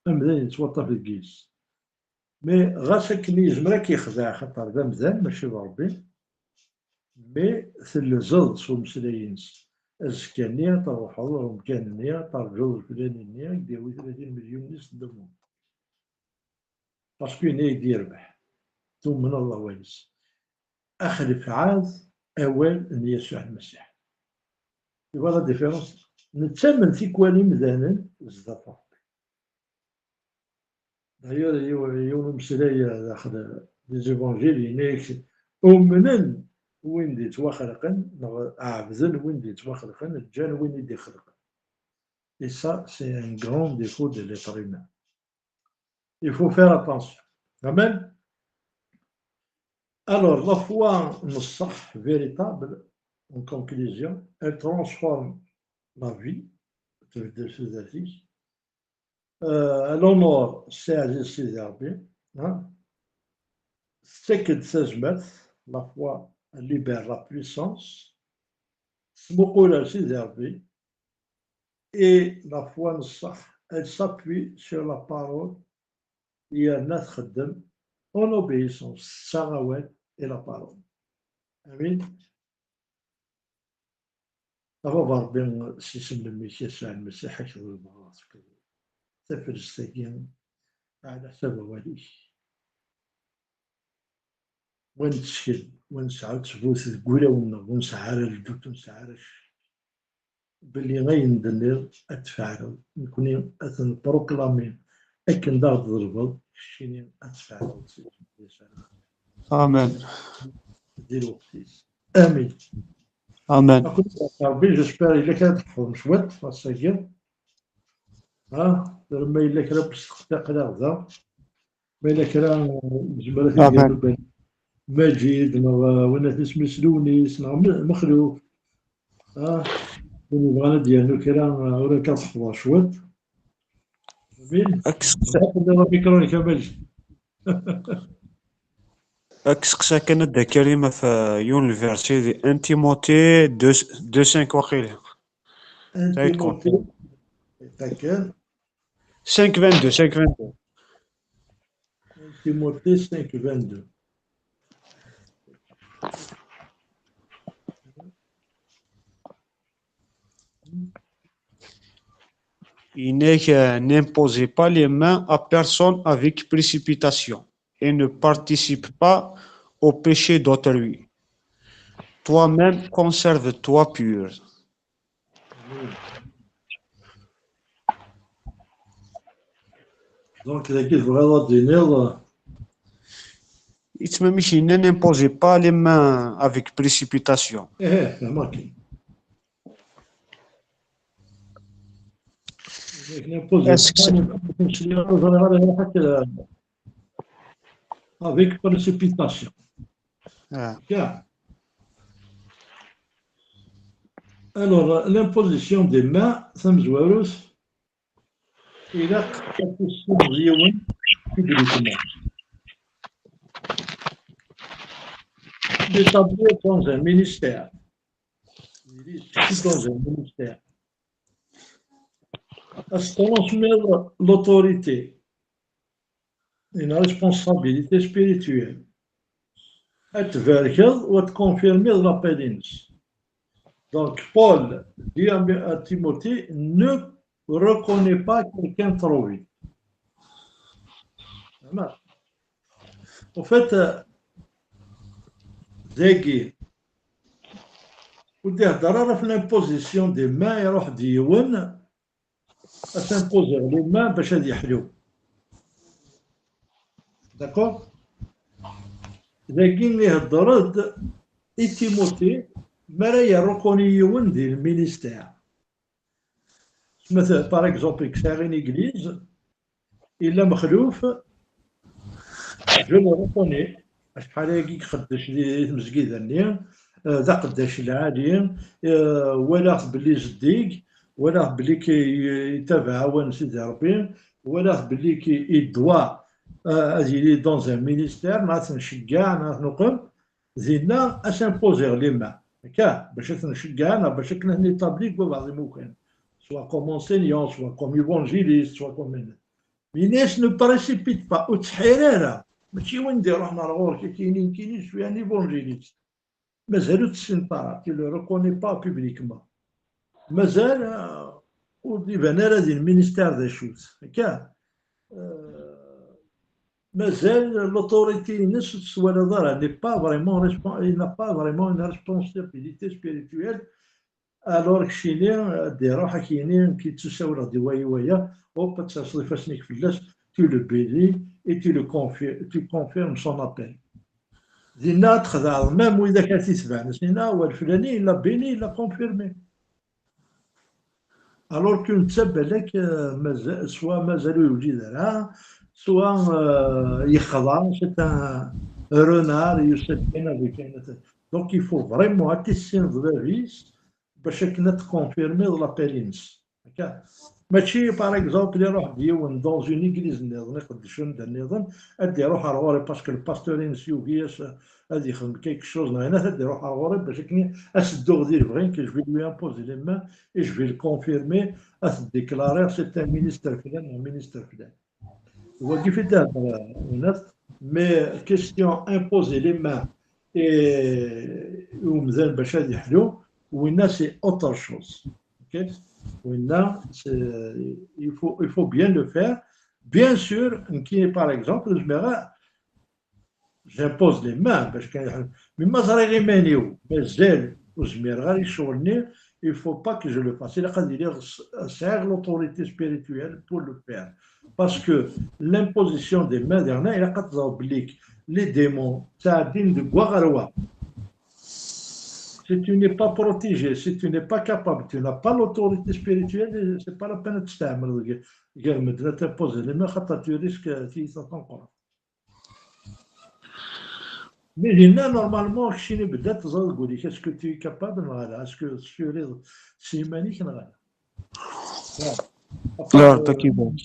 amdan yettwaṭṭaf deg yis. Mais ɣas akken yezmer ad k-yexdeɛ, xaṭer d amdan, mačči d Ṛebbi. Mais tellezeḍ s umeslay-ines. Azekka-nni ad truḥeḍ ɣer umkan-nni, ad terǧuḍ leflani-nni, ad k-d-yawi tlatin melyun-nni s ddemmu. Parce que yenna-yak-d yerbeḥ. Tumneḍ awal-is. Axlef ɛad awal n Yasuɛ Lmasiḥ. Tu vois la différence? Nettamen tikwal imdanen zdat Ṛebbi. D'ailleurs, yiw-, yiwen umeslay, euh, daxel des évangiles, yenna-yak, umnen win d-yettwaxelqen, neɣ ɛebden win d-yettwaxelqen, ǧǧan win i d-ixelqen. Et ça, c'est un grand défaut de l'être humain. Il faut faire attention. Amen. Alors, la foi n ṣṣeḥ, véritable, en conclusion, elle transforme la vie, tbeddel tudert-ik. Euh, elle honore Sidi Ɛziz Sidi Ṛebbi, hein. Tettak-d tazmert, la foi libère la puissance. Tesmuqul ar Sidi Ṛebbi. Et la foi n ṣṣeḥ, elle s'appuie sur la parole, yerna txeddem en obéissance, tessaɣ awal et la parole. Amin. A Baba Ṛebbi, s yisem n mmi-k Yasuɛ Lmasiḥ, ad k-ḍelbeɣ ad tefkeḍ taflest-agi ɛla ḥsab awal-ik. Wa nettkel, wa nesɛa ttbut deg wulawen-nneɣ, ur nesɛi ara ldut, ur nesɛi ara cc. Belli ayen d-tenniḍ ad t-tfeɛleḍ. Nekni ad t-nproklami akken d aɣ-d-tḍelbeḍ, keččini ad t-tfeɛleḍ. Amen. Di lweqt-is. Amin. Amen. Akked Ṛebbi, j'espère, yella kra tḥefḍem cwiṭ ass-agi. Ha, ma yella kra n usteqsi, aql-aɣ da. Ma yella kra, nezmer ad t-id-yernu Ben Maǧid, neɣ, uh, win at isem-is Lewnis, neɣ Me-, Mexluf. Ha, win yebɣan ad d-yernu kra, uh, ur akka tḥefḍeɣ cwiṭ. Amin. Ad k-seqsa-, ad tenniḍ amikru-nnek a Maǧid. Ad k-seqsa kan a Dda Karim ɣef, uh, yiwen le verset di un Timothée deux, deux cinq waqila. Un Timothée, takken. Cinq vingt-deux, cinq vingt-deux. Un Timothée cinq vingt-deux. Yenna-k, euh, n'imposez pas les mains à personne avec précipitation et ne participe pas au péché d'autrui. Toi-même, conserve-toi pur. Donc, dagi tebɣiḍ ad d-tiniḍ, yettmami-k yenna, n'imposez pas les mains avec précipitation. Eh, fehmeɣ-kem. Avec précipitation. Ah. Alors, l'imposition des mains, tamezwarut, ilaq ad tessenz yiwen publiquement. D'établir dans un ministère. Il est dans un ministère. Ad s-transmettre l'autorité, une responsabilité spirituelle. Ad tbarkeḍ u ad tkonfirmiḍ l'appel-ines. Donc, Paul dit à, à Timothée, ne reconnais pas quelqu'un trop vite. Vraiment. En fait, euh, dagi, ur d-ihedder ara ɣef l'imposition des mains, iruḥ-d yiwen, ad s-imposer les mains bac ad yeḥlu. D'accord? Dagi ihedder-d i Timothée, mi ara yerrukuni yiwen di lministère. Par exemple, deg sɛiɣ une église, illa Mexluf, je le reconnais, acḥal aya i iqeddec di, di tmezgida-nni, eh, d aqeddac lɛali, eh, walaɣ-t belli zeddig, walaɣ-t belli ki-, yettabaɛ awal n Sidi Ṛebbi, walaɣ-t belli ki-, il doit, eh, ad yili dans un ministère, neɣ ad t-nceggeɛ, neɣ ad t-nuqem, dinna ad s-imposer les mains. Akka, bac ad t-nceggeɛ, neɣ bac akken ad t-nétablir deg wabeɛḍ imukan. Soit comme enseignant, soit comme évangéliste, soit comme... Mais ne précipite pas, ur ttḥir ara. Mačči win d-iruḥen ar ɣur-k, ad k-yini, nekkini, je suis un évangéliste. Mazal ur tessineḍ ara, tu le reconnais pas publiquement. Mazal, euh, ur d-iban ara di lministère d acu-t. Akka, euh, mazal l'autorité-ines ur tt-twalaḍ ara, n'est pas vraiment respon-, il n'a pas vraiment une responsabilité spirituelle. Alors, keččini, ad d-iruḥ, ad k-yini, nekk yettusawleɣ di waya, waya, hop, ad terseḍ ifassen-ik fell-as, tu le bénis et tu le confi-, tu confirmes son appel. Dinna ad txedɛeḍ même widak ara t-itebɛen, s-nini, ah, wa leflani, il l'a béni, il l'a confirmé. Alors que netta balak, euh, mazal, soit mazal ur yewjid ara, soit, euh, yexḍa, c'est un renard, yusa-d kan ad kan. Donc il faut vraiment ad tissineḍ bab-is bac akken ad tkonfirmiḍ l'appel-ines. Akka. Mačči, par exemple, iruḥ-d yiwen dans une église nniḍen, iqeddec anda nniḍen, ad d-iruḥ ar ɣur-i, parce que le pasteur-ines yugi-as ad yexdem quelque chose, neɣ yenna-t ad d-iruḥ ar ɣur-i, bac akken ad s-dduɣ di lebɣi, que je vais lui imposer les mains et je vais le confirmer, ad t-déclarer, c'est un ministre flan, un ministre flan. Wagi fi d-ihedder, mais question imposer les mains et umdan bac ad yeḥlu, winna c'est autre chose. Ok? Winna, c'est, il faut, il faut bien le faire. Bien sûr, nekki, par exemple, je me ra-, j'impose les mains, parce que, mais ma ẓriɣ iman-iw, mazal ur zmireɣ ara i ccɣel-nni, il faut pas que je le fasse. Ilaq ad iliɣ s-, sɛiɣ l'autorité spirituelle pour le faire. Parce que l'imposition des mains, derna, ilaq ad teẓreḍ belli les démons ttɛeddin deg wa ɣer wa. Si tu n'es pas protégé, si tu n'es pas capable, tu n'as pas l'autorité spirituelle, c'est pas la peine ad testeɛmleḍ gar medden ad t'imposer les mains, xaṭer tu risques tiyita tameqqrant. Mais dinna, normalement, keččini bedda teẓriḍ deg wul-ik, est-ce que tu es capable neɣ ala? Est-ce que tessuriḍ s yiman-ik neɣ ala? Voilà. Rebbi ad k-ibarek.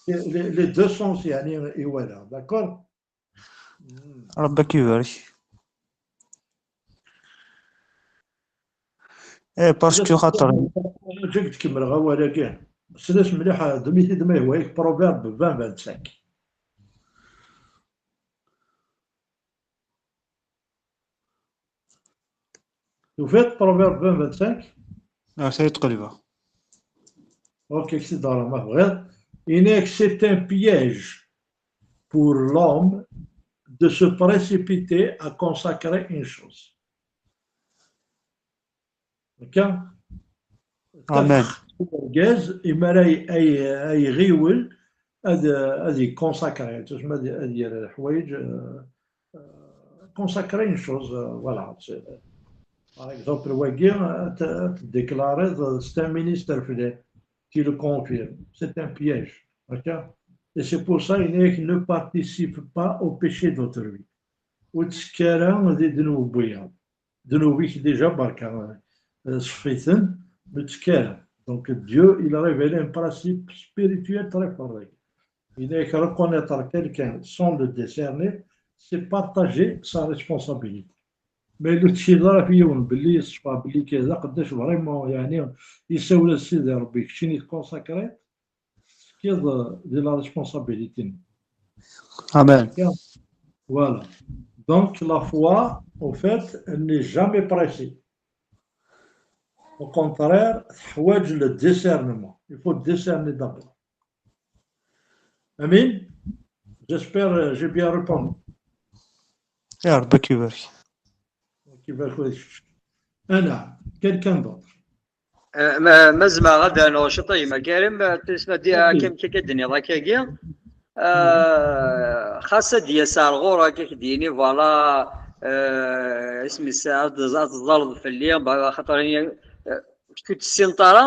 Les, les deux sens, yeɛni, i walaɣ, d'accord? Rebbi ad k-ibarek. Eh, parce que xaṭer. Ǧǧiɣ-d kemmleɣ awal-agi. Sel-as mliḥ, ddem-it-id ma yehwa-yak, Proverbe vingt vingt-cinq. Tufiḍ Proverbe vingt vingt-cinq? Ah, ça y est, qelbeɣ. Ok, c'est dans la main, vrai. Yenna-yak, c'est un piège pour l'homme de se précipiter à consacrer une chose. Akka? Amen. Argaz, imi ara y-, ay, ay iɣiwel, ad, ad yekonsakri, tusma ad, ad yerr leḥwayeǧ, euh, euh, consacrer une chose, euh, voilà. C'est, par exemple, wagi, ad t-, ad t-déclariḍ, euh, c'est un ministre flan, tu le confirmes. C'est un piège. D'accord? Et c'est pour ça, il ne participe pas au péché d'autrui. Ur ttekki ara di ddnub n wiyaḍ. Ddnub-ik déjà berka, euh, ṣfiten, ur ttekki ara. Donc Dieu, il a révélé un principe spirituel très fort. Yenna-yak reconnaître quelqu'un sans le décerner, c'est partager sa responsabilité. Ma yella ur tecfiḍ ara ɣef yiwen belli yeṣfa, belli kra d aqeddac vraiment, yeɛni yessawel-as Sidi Ṛebbi, keččini tkunsakriḍ, tefkiḍ, euh, di la responsabilité. Amen. Voilà. Donc la foi, en fait, elle n'est jamais pressée. Au contraire, teḥwaǧ le discernement. Il faut discerner d'abord. Amin. J'espère, euh, j'ai bien répondu. Ya Ṛebbi ad k-ibarek. Ad k-ibarek. Ana, quelqu'un d'autre. Eh, ma ma zemreɣ ad d-rnuɣ ciṭ a gma Karim, eh, tisma di akken akka d-nniḍ akkagi. Eh, xas ad d-yas ar ɣur-k, ad k-d-yini, voilà, eh, isem-is, ad ad teẓẓaleḍ fell-i, ba- axaṭer ini, eh, tu tessineḍ ara,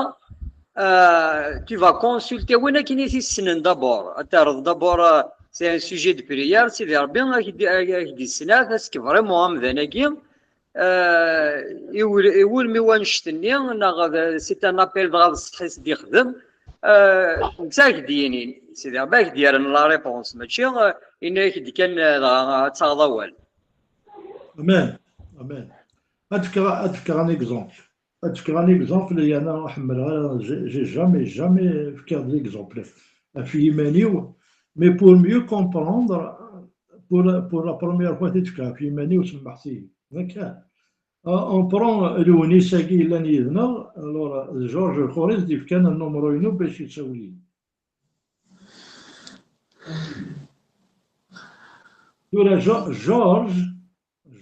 eh, tu vas consulter win akken i t-issnen d'abord. Ad terreḍ d'abord, eh, c'est un sujet de prière, Sidi Ṛebbi ad k-d- ad k-d-issenɛet, parce que vraiment amdan-agi, eh, iwul- iwulmiw annect-nni, neɣ d- c'est un appel dɣa d ṣṣeḥ i s-d-ixdem, eh, netta ad k-d-yinin, Sidi Ṛebbi ad k-d-yerren la réponse, mačči, eh, yenna-ak-d kan, eh, dɣa ad taɣeḍ awal. Amen. Amen. Ad fkeɣ, ad fkeɣ un exemple. Ad fkeɣ un exemple, yerna ḥemmleɣ ara, j'ai j'ai jamais, jamais fkiɣ des exemples ɣef yiman-iw, mais pour mieux comprendre, pour, pour la première fois, ad fkeɣ ɣef yiman-iw, semmeḥ-iyi. Akka. Ah, on prend Lewnis-agi yellan yid-neɣ, alors, d Georges Lxuri i s-d-yefkan nnumru-inu bac yessawel-iyi. Tura, Jo- Georges,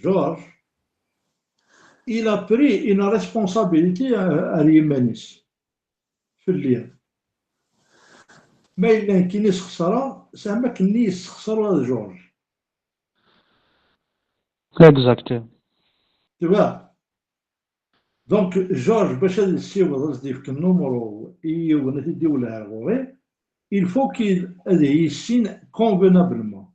Georges, il a pris une responsabilité ar yiman-is, fell-i. Ma yella nekkini sxeṣreɣ, sɛam akken-nni yessexṣer ula d Georges. Exact. Tu vois? Donc, Georges, bac ad yessiweḍ ad s-d-yefk nnumru i yiwen ad t-id-iwelleh ar ɣur-i, il faut qu'il ad yissin convenablement.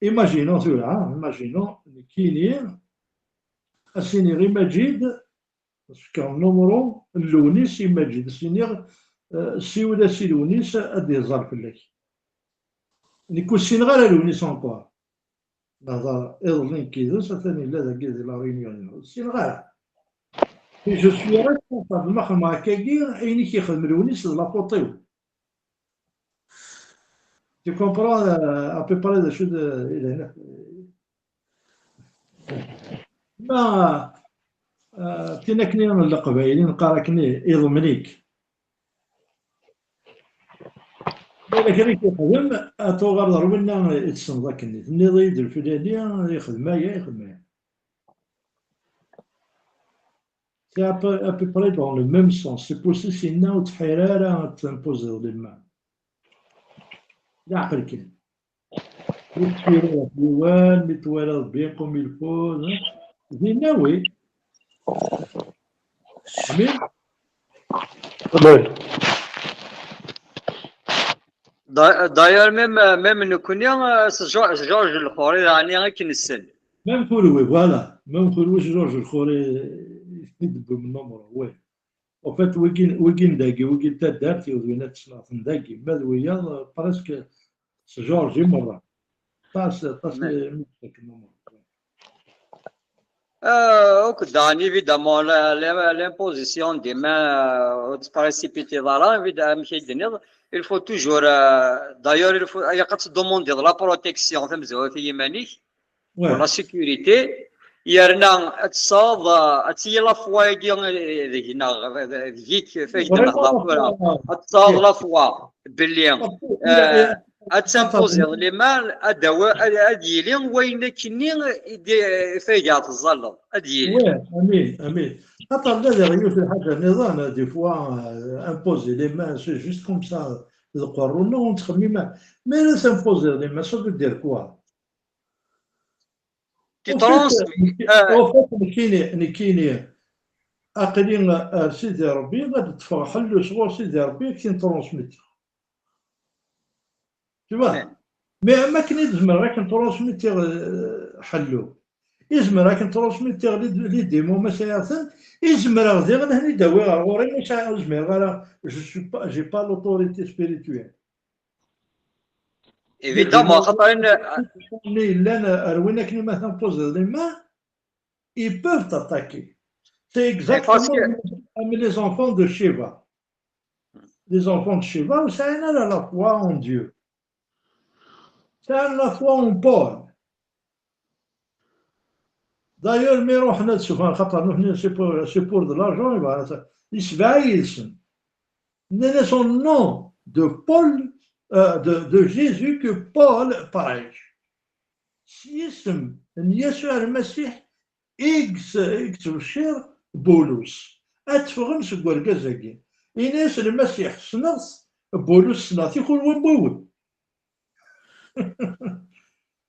Imaginons tura, hein, imaginons nekkini, ad s-iniɣ i Maǧid, ad s-fkeɣ nnumru n Lewnis i Maǧid, ad s-iniɣ, eh, siwel-as i Lewnis ad d-iẓer fell-ak. Nekk ur ssineɣ ara Lewnis encore. Nehḍer iḍelli nekk yid-s, atan yella dagi di La Réunion, ur ssineɣ ara. Et je suis responsable, ma xedmeɣ akkagi, ayen i k-yexdem Lewnis d la faute-iw. Tu comprends, euh, à peu près d acu d, i d hna. Ma, euh, tin akken i leqbayel i neqqar akken, iḍmen-ik. Wala kra i k-yexdem, ad tuɣaleḍ ar winna i tessneḍ akken. Tenniḍ-iyi-d lfilali yexdem aya, yexdem aya. C'est à peu, à peu près dans le même sens. C'est pour ça, sinon, ur tḥir ara ad t'imposer les mains. Leɛqel kan. Mi tfiriḍ ɣef yiwan, mi twalaḍ bien comme il faut, hein. Dinna, oui. Mais D'ailleurs, même, même nekkni, euh, s Georges Lxuri, yeɛni akken nessen. Même kunwi, voilà. Même kunwi s Georges Lxuri, i d-tewwim nnumru, oui. En fait, wigi, wigi n dagi, wigi n taddart, d win ad tessneḍ dagi. Ma d wiyaḍ, presque s Georges i merra. Aṭas, aṭas mi d-tfakk nnumru. Euh, ok, dan, évidemment, la- la- l'imposition des mains, euh, ur tettprécipitiḍ ara, évidemment, amek ay d-tenniḍ, il faut toujours, euh, d'ailleurs, il faut, ilaq ad tdemanded la protection tamezwarut i yiman-ik, pour Ouais. la sécurité. Yerna ad tesɛuḍ, euh, ad tili la foi-agi, euh, deg-neɣ, euh, deg-k, fayda neɣ tura. Ad tesɛuḍ la foi belli, euh, ad timpuziḍ les mains, ad awa- ad ad yili wayen akkenni i d- i fayga teẓẓalleḍ, ad yili. Ouais, amin, amin. Xaṭer la diɣ yiwet lḥaǧa nniḍen, des fois, euh, imposer les mains, c'est juste comme ça, d qerru-nneɣ ur nettxemmim ara. Mais là, s'imposer les mains, ça veut dire quoi? Tu transmets, euh, En fait, nekkini, nekkini, aql-i ar Sidi Ṛebbi, ad ṭṭfeɣ ḥellu sɣur Sidi Ṛebbi, ad k-t-in-transmetteɣ. Tu vois? Ouais. Mais am akken i d-zemreɣ ad k-n-transmettiɣ, euh, ḥellu. Izmer ad ken-transmettiɣ les, les démons ma sɛiɣ-ten, i zemreɣ diɣen ad ten-id-awiɣ ɣer ɣur-i, ma sɛiɣ, ur zmireɣ ara, je suis pas, j'ai pas l'autorité spirituelle. Évidemment, xaṭer in- Mi llan rwin akken i ma tempozeḍ les mains, ils peuvent t'attaquer. C'est exactement comme les enfants de Sheba. Les enfants de Sheba, c'est la foi en Dieu. C'est la foi en Paul. D'ailleurs, mi ruḥen ad sufɣen, xaṭer nutni, c'est pour, c'est pour de l'argent, et voilà, ça. Yesbeɛ yid-sen. Nnan-as: au nom de Paul, euh, de, de Jésus que Paul prêche. S yisem n Yasuɛ Lmasiḥ i yettbeccir Bulus. Ad teffɣem seg urgaz-agi. Ini-as Lmasiḥ ssneɣ-t, Bulus ssneɣ-t, i kunwi n wiwen.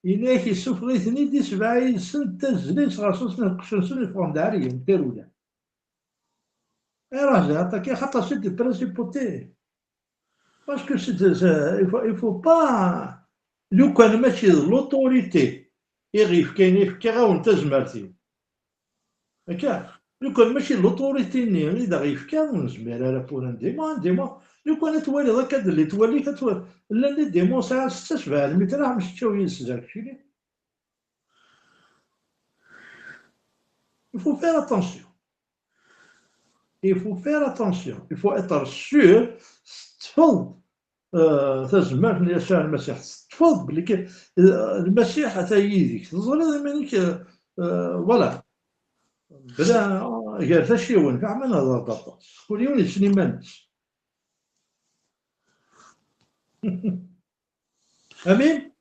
Ini-ak, yessufeɣ-iten-id, yesbeɛ yid-sen tazzla, yesɣersen lqecc-nsen, yeffɣen d ɛeryan, d tarewla. Iruḥ ziɣ aṭaki, xaṭer c'est des principautés. Parce que c'est des, euh, il faut, il faut pas, lukan mačči d l'autorité i ɣ-yefkan, yefkiɣ-awen tazmert-iw. Akka, lukan mačči d l'autorité-nni i d aɣ-yefkan, ur nezmir ara pour un démon, un démon. Lukan ad twaliḍ akka d les twalik, ad twa-, llan les démons sɛan setta sebɛa lmitrat, mecčaw yid-s zerkcili. Il faut faire attention. Il faut faire attention. Il faut être sûr, teṭṭfeḍ, euh, tazmert n Yasuɛ Lmasiḥ, teṭṭfeḍ belli ka, euh, Lmasiḥ ata yid-k. Teẓriḍ iman-ik, euh, euh, voilà. Bla, gar tacciwin, fiḥel ma nehder-d aṭas. Kul yiwen yessen iman-is. Amin?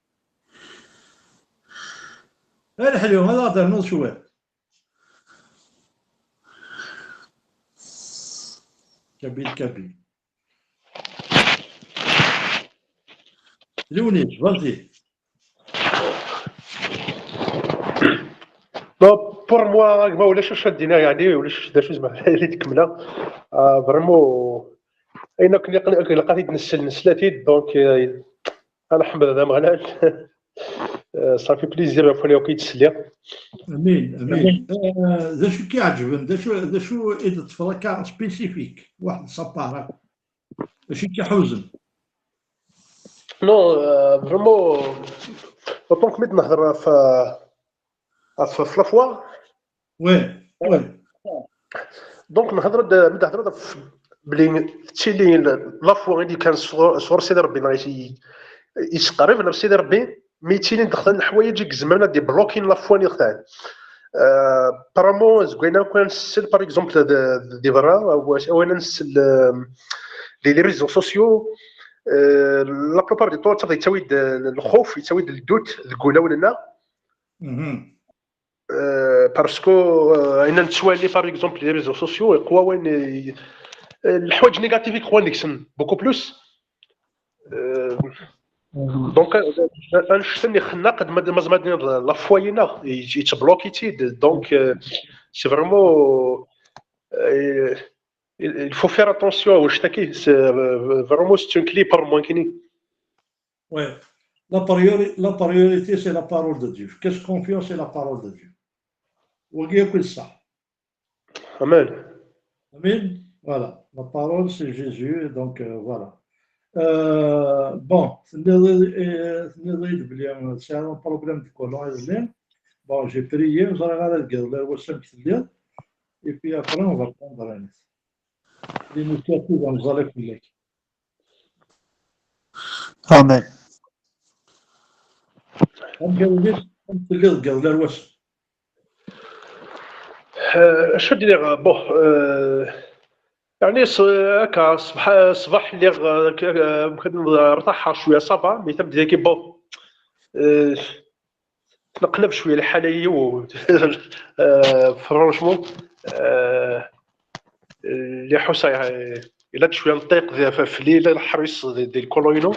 A leḥlu, ad aɣ-d-ternuḍ cwiṭ. Kabyle, kabyle. Lewnis, vas-y. Bon, pour moi, ma ulac acu ad d-iniɣ, yeɛni ulac d acu zemreɣ ad t-kemmleɣ. Ah, vraiment, ayen akk ilaq ad t-id-nsel, nesla-t-id, donc, euh, ad nḥemmed Ameɣlal. Euh, ça fait plaisir ɣef wayen akk i d-sliɣ. Amin, amin. Euh, d acu i k-iɛeǧben? D acu, d acu i d-teṭṭfeḍ akka spécifique? Waḥed sapar akk. D acu i k-iḥuzen? Non, euh, vraiment, autant que mi d-nehder ɣef, ɣef, ɣef la foi. Oui, oui. Donc, nehder-d, mi d-nehder ɣef belli tettili la foi i d-yekkan sɣur, sɣur Sidi Ṛebbi, neɣ i, i, yesqerriben ɣer Sidi Ṛebbi, mi yettilin dextan leḥwayeǧ i izemren ad d-iblokin la foi-nni dextan. Euh, apparemment, deg wayen akk ara nsel, par exemple, d, d, di berra, aw, aw ara nsel, euh, di les réseaux sociaux, euh, la plupart du temps, yettawi-d, euh, lxuf, yettawi-d le doute deg wulawen-nneɣ. Euh, parce que, euh, ayen nettwali, par exemple, les réseaux sociaux, iqwa wayen, euh, leḥwayeǧ négatif i iqwan deg-sen, beaucoup plus. Euh, donc, euh, annect-nni ixennaq, ma, ma, ma la foi-nneɣ, yettbloki-tt-id. Donc, euh, c'est vraiment, euh, il, il faut faire attention à annect-agi. C'est, euh, vraiment, c'est une clé pour moi. Ouais. La priori-, la priorité, c'est la parole de Dieu. Qu'est-ce qu'on fait, c'est la parole de Dieu. Wagi akk d ṣṣeḥ. Amen. Amin. Voilà. La parole, c'est Jésus. Donc, euh, voilà. Euh, bon, tenniḍ-iyi-d belli, euh, c'est un problème de colon iḍelli. Bon, j'ai prié, ẓriɣ ara deg iḍelli ar wass amek telliḍ. Et puis après, on va prendre un. L'initiative, on va. Amen. Amek a Lewnis, amek telliḍ deg iḍelli ar wass? Euh, acu ad d-iniɣ, bon, euh, yeɛni s-, akka, ṣṣbeḥ, ṣṣbeḥ lliɣ, euh, k-, euh, mumkin rtaḥeɣ cwiya, ça va, mais tameddit-agi, bon, euh, tneqlab cwiya lḥala-yi, euh, franchement, euh, lliɣ ḥusseɣ, euh, yella-d cwiya n ṭṭiq di, f-, fell-i, yella leḥris di, di lkolo-inu.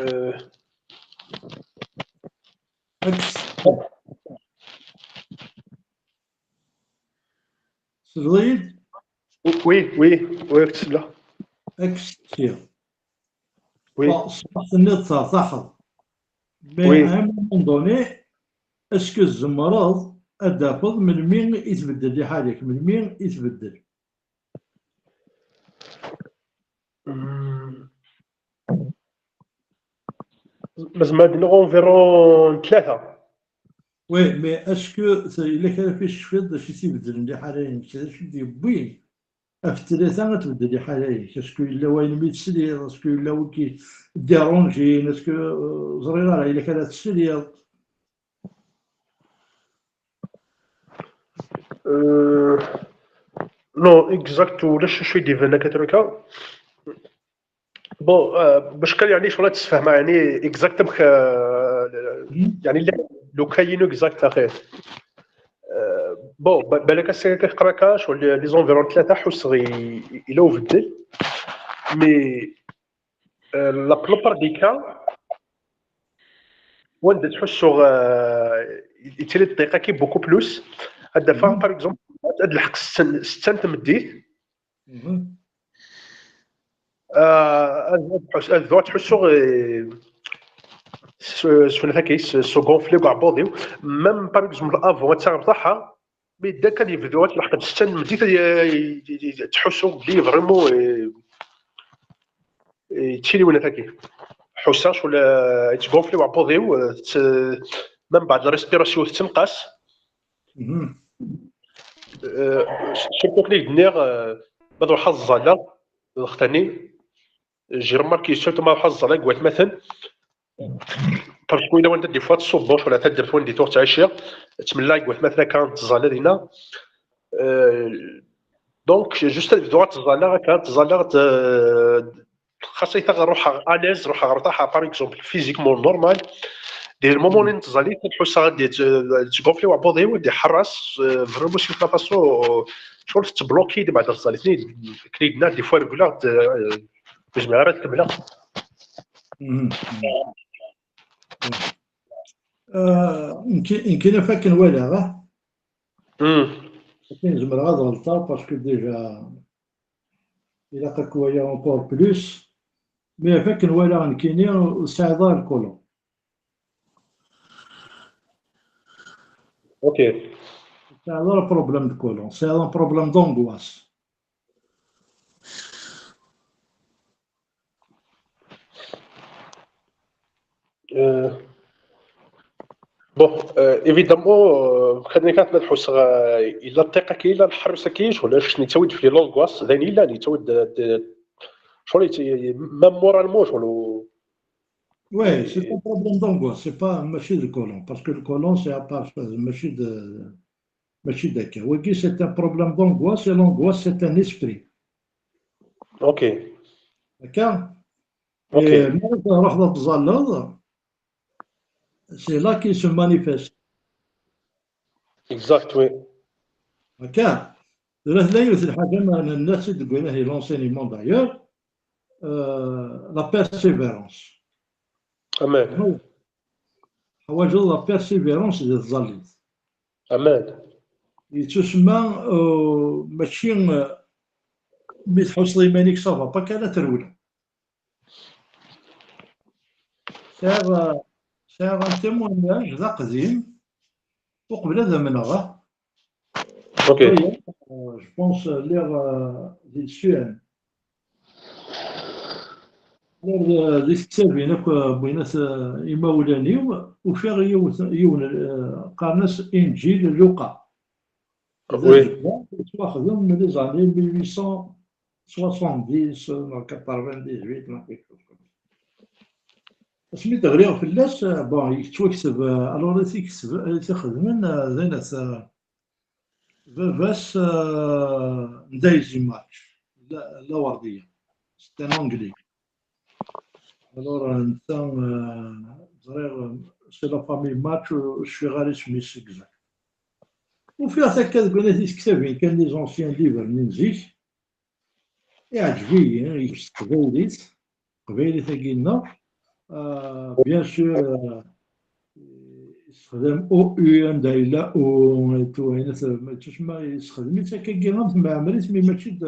Euh, Tesleḍ-iyi-d? Oui, oui, oui, ad k-sleɣ. Ad k-steqsiɣ. Oui. Bon, ṣṣbeḥ tenniḍ tertaḥeḍ. Mais Oui. À un moment donné, Est-ce que tzemreḍ ad d-tafeḍ melmi i tbeddel liḥala-k, melmi i tbeddel? Mazal ad d-naɣ environ tlata. Oui, mais est-ce que yella kra fi tecfiḍ d acu i t-ibeddlen liḥala-inek, d acu i d-yewwin ɣef tlata ad tbeddel liḥala-inek? Est-ce que yella wayen mi tesliḍ? Est-ce que yella wi k-dérangen? Est-ce que, euh, ẓriɣ ara, yella kra tesliḍ? Euh, non, exact, ulac acu i d-iban akka truka. Bon, euh, bac kan, yeɛni, ccɣel ad tessefhem, yeɛni, exact amek, euh, yeɛni, le, le cas-inu exact, axir. Euh, bon, ba-, balak ass-agi akka teqra kan, ccɣel, les, les environs tlata, ḥusseɣ i, i, yella ubeddel. Mais, euh, la plupart des cas, wanda ttḥussuɣ, euh, yettili dqiqa-agi beaucoup plus, ad d-afeɣ, par exemple, ad lḥeq ssetta, ssetta n tmeddit, euh, ad, ad ḥus-, ad bduɣ ttḥussuɣ, euh, s, s, s, s ugonfli deg uɛebbuḍ-iw. Même, par exemple, avant, ad taɣeḍ ṣaḥḥa, mi yedda kan yebdu ad tleḥqeḍ ssetta n tmeddit, ay, ay, ay, ay, ttḥussuɣ belli vraiment, eh, eh, yettili winat-agi. Ḥusseɣ ccɣel yettgonfli uɛebbuḍ-iw, eh, tt-, même بعد la respiration tettenqas. Eh, surtout akken i k-d-nniɣ, eh, ma ad ruḥeɣ ad ẓẓalleɣ, lxeṭṭa-nni, j'ai remarqué surtout ma ad ruḥeɣ ad ẓẓalleɣ deg watmaten, parce que yella wanda des fois tṣubbeḍ wala taddart wanda i tuɣ ttɛiciɣ, ttmellayeɣ deg watmaten akka ttẓalla dinna. Euh, donc, juste ad bduɣ ad ttẓallaɣ akka, ad ttẓallaɣ, euh, xas ay taɣ ruḥeɣ à l'aise, ruḥeɣ ɣer taḥa, par exemple, physiquement normal. Dès le moment i nettẓalli, ḥusseɣ ad yettgonfli uɛebbuḍ-iw, ad iḥerras, euh, vraiment sur la façon, euh, ccɣel tettbloki-d بعد ttẓallit-nni, akken i d-nniɣ, des fois regleɣ-d, euh, ur zmireɣ ara ad kemmleɣ. Mhm. Euh, nekki, nekki ɣef akken walaɣ, ah. Akken zemreɣ ad ɣelṭeɣ, parce que déjà, ilaq ad k-waliɣ encore plus. Mais ɣef akken walaɣ nekkini, ur tesɛiḍ ara le côlon. Ok. Ur tesɛiḍ ara problème de côlon, tesɛiḍ un problème d'angoisse. Euh, bon, euh, évidemment, euh, kan kan ad ḥusseɣ, euh, yella dqiqa-agi, yella lḥerrus-agi, ccɣel acu yettawi-d fell-i l'angoisse, d ayen yellan, yettawi-d, euh, de, ccɣel yetti-, même moralement, ccɣel u- Oui, c'est un problème d'angoisse, c'est pas, mačči le côlon, parce que le côlon, c'est à part, mačči d, mačči d akka. Wagi, c'est un problème d'angoisse, et l'angoisse, c'est un esprit. Ok. D'accord ? Ok. Et mi ara truḥeḍ ad tẓalleḍ, c'est là qu'il se manifeste. Exact, oui. Akka. Tura tella yiwet n lḥaǧa ma nenna-tt-id deg wayen ahi l'enseignement d'ailleurs, euh, la persévérance. Amen. Ḥwaǧeḍ la persévérance di tẓallit. Amen. Yettusemma, euh, mačči, euh, mi tḥusseḍ iman-ik ça va pas, kan ad trewleḍ. Sɛiɣ, sɛiɣ un témoignage d aqdim, uqbel ad amneɣ, ah. Ok. Euh, je pense, euh, lliɣ, euh, di Suède. Alors, euh, di tektabin akk, euh, wwin-at, euh, imawlan-iw, ufiɣ yiwet, yiwen, euh, qqaren-as Inǧil Luqa. Oui. Yettwaxdem les années mille huit cent soixante-dix, euh, quatre-vingt-dix-huit, non, quelque chose comme ça. Asmi d-ɣriɣ fell-as, euh, bon, yettwakteb, euh, alors i t-ixedmen, euh, d ayen, euh, baba-s, euh, n Daisy March, la, la Wardiya. C'est un Anglais. Alors, euh, netta, euh, ẓriɣ, euh, c'est la famille March, euh, ur cfiɣ ara isem-is exact. Ufiɣ-t akka deg wayen i tektabin kan, les anciens livres-nni n zik. Iɛǧeb-iyi, s teqbaylit, teqbaylit-agi-nneɣ, euh, bien sûr, euh, yessexdam O U anda yella O, et tout, ayen at-, ma yettusemma yessexdem-itt akkagi am tmeɛmrit, mi mačči d,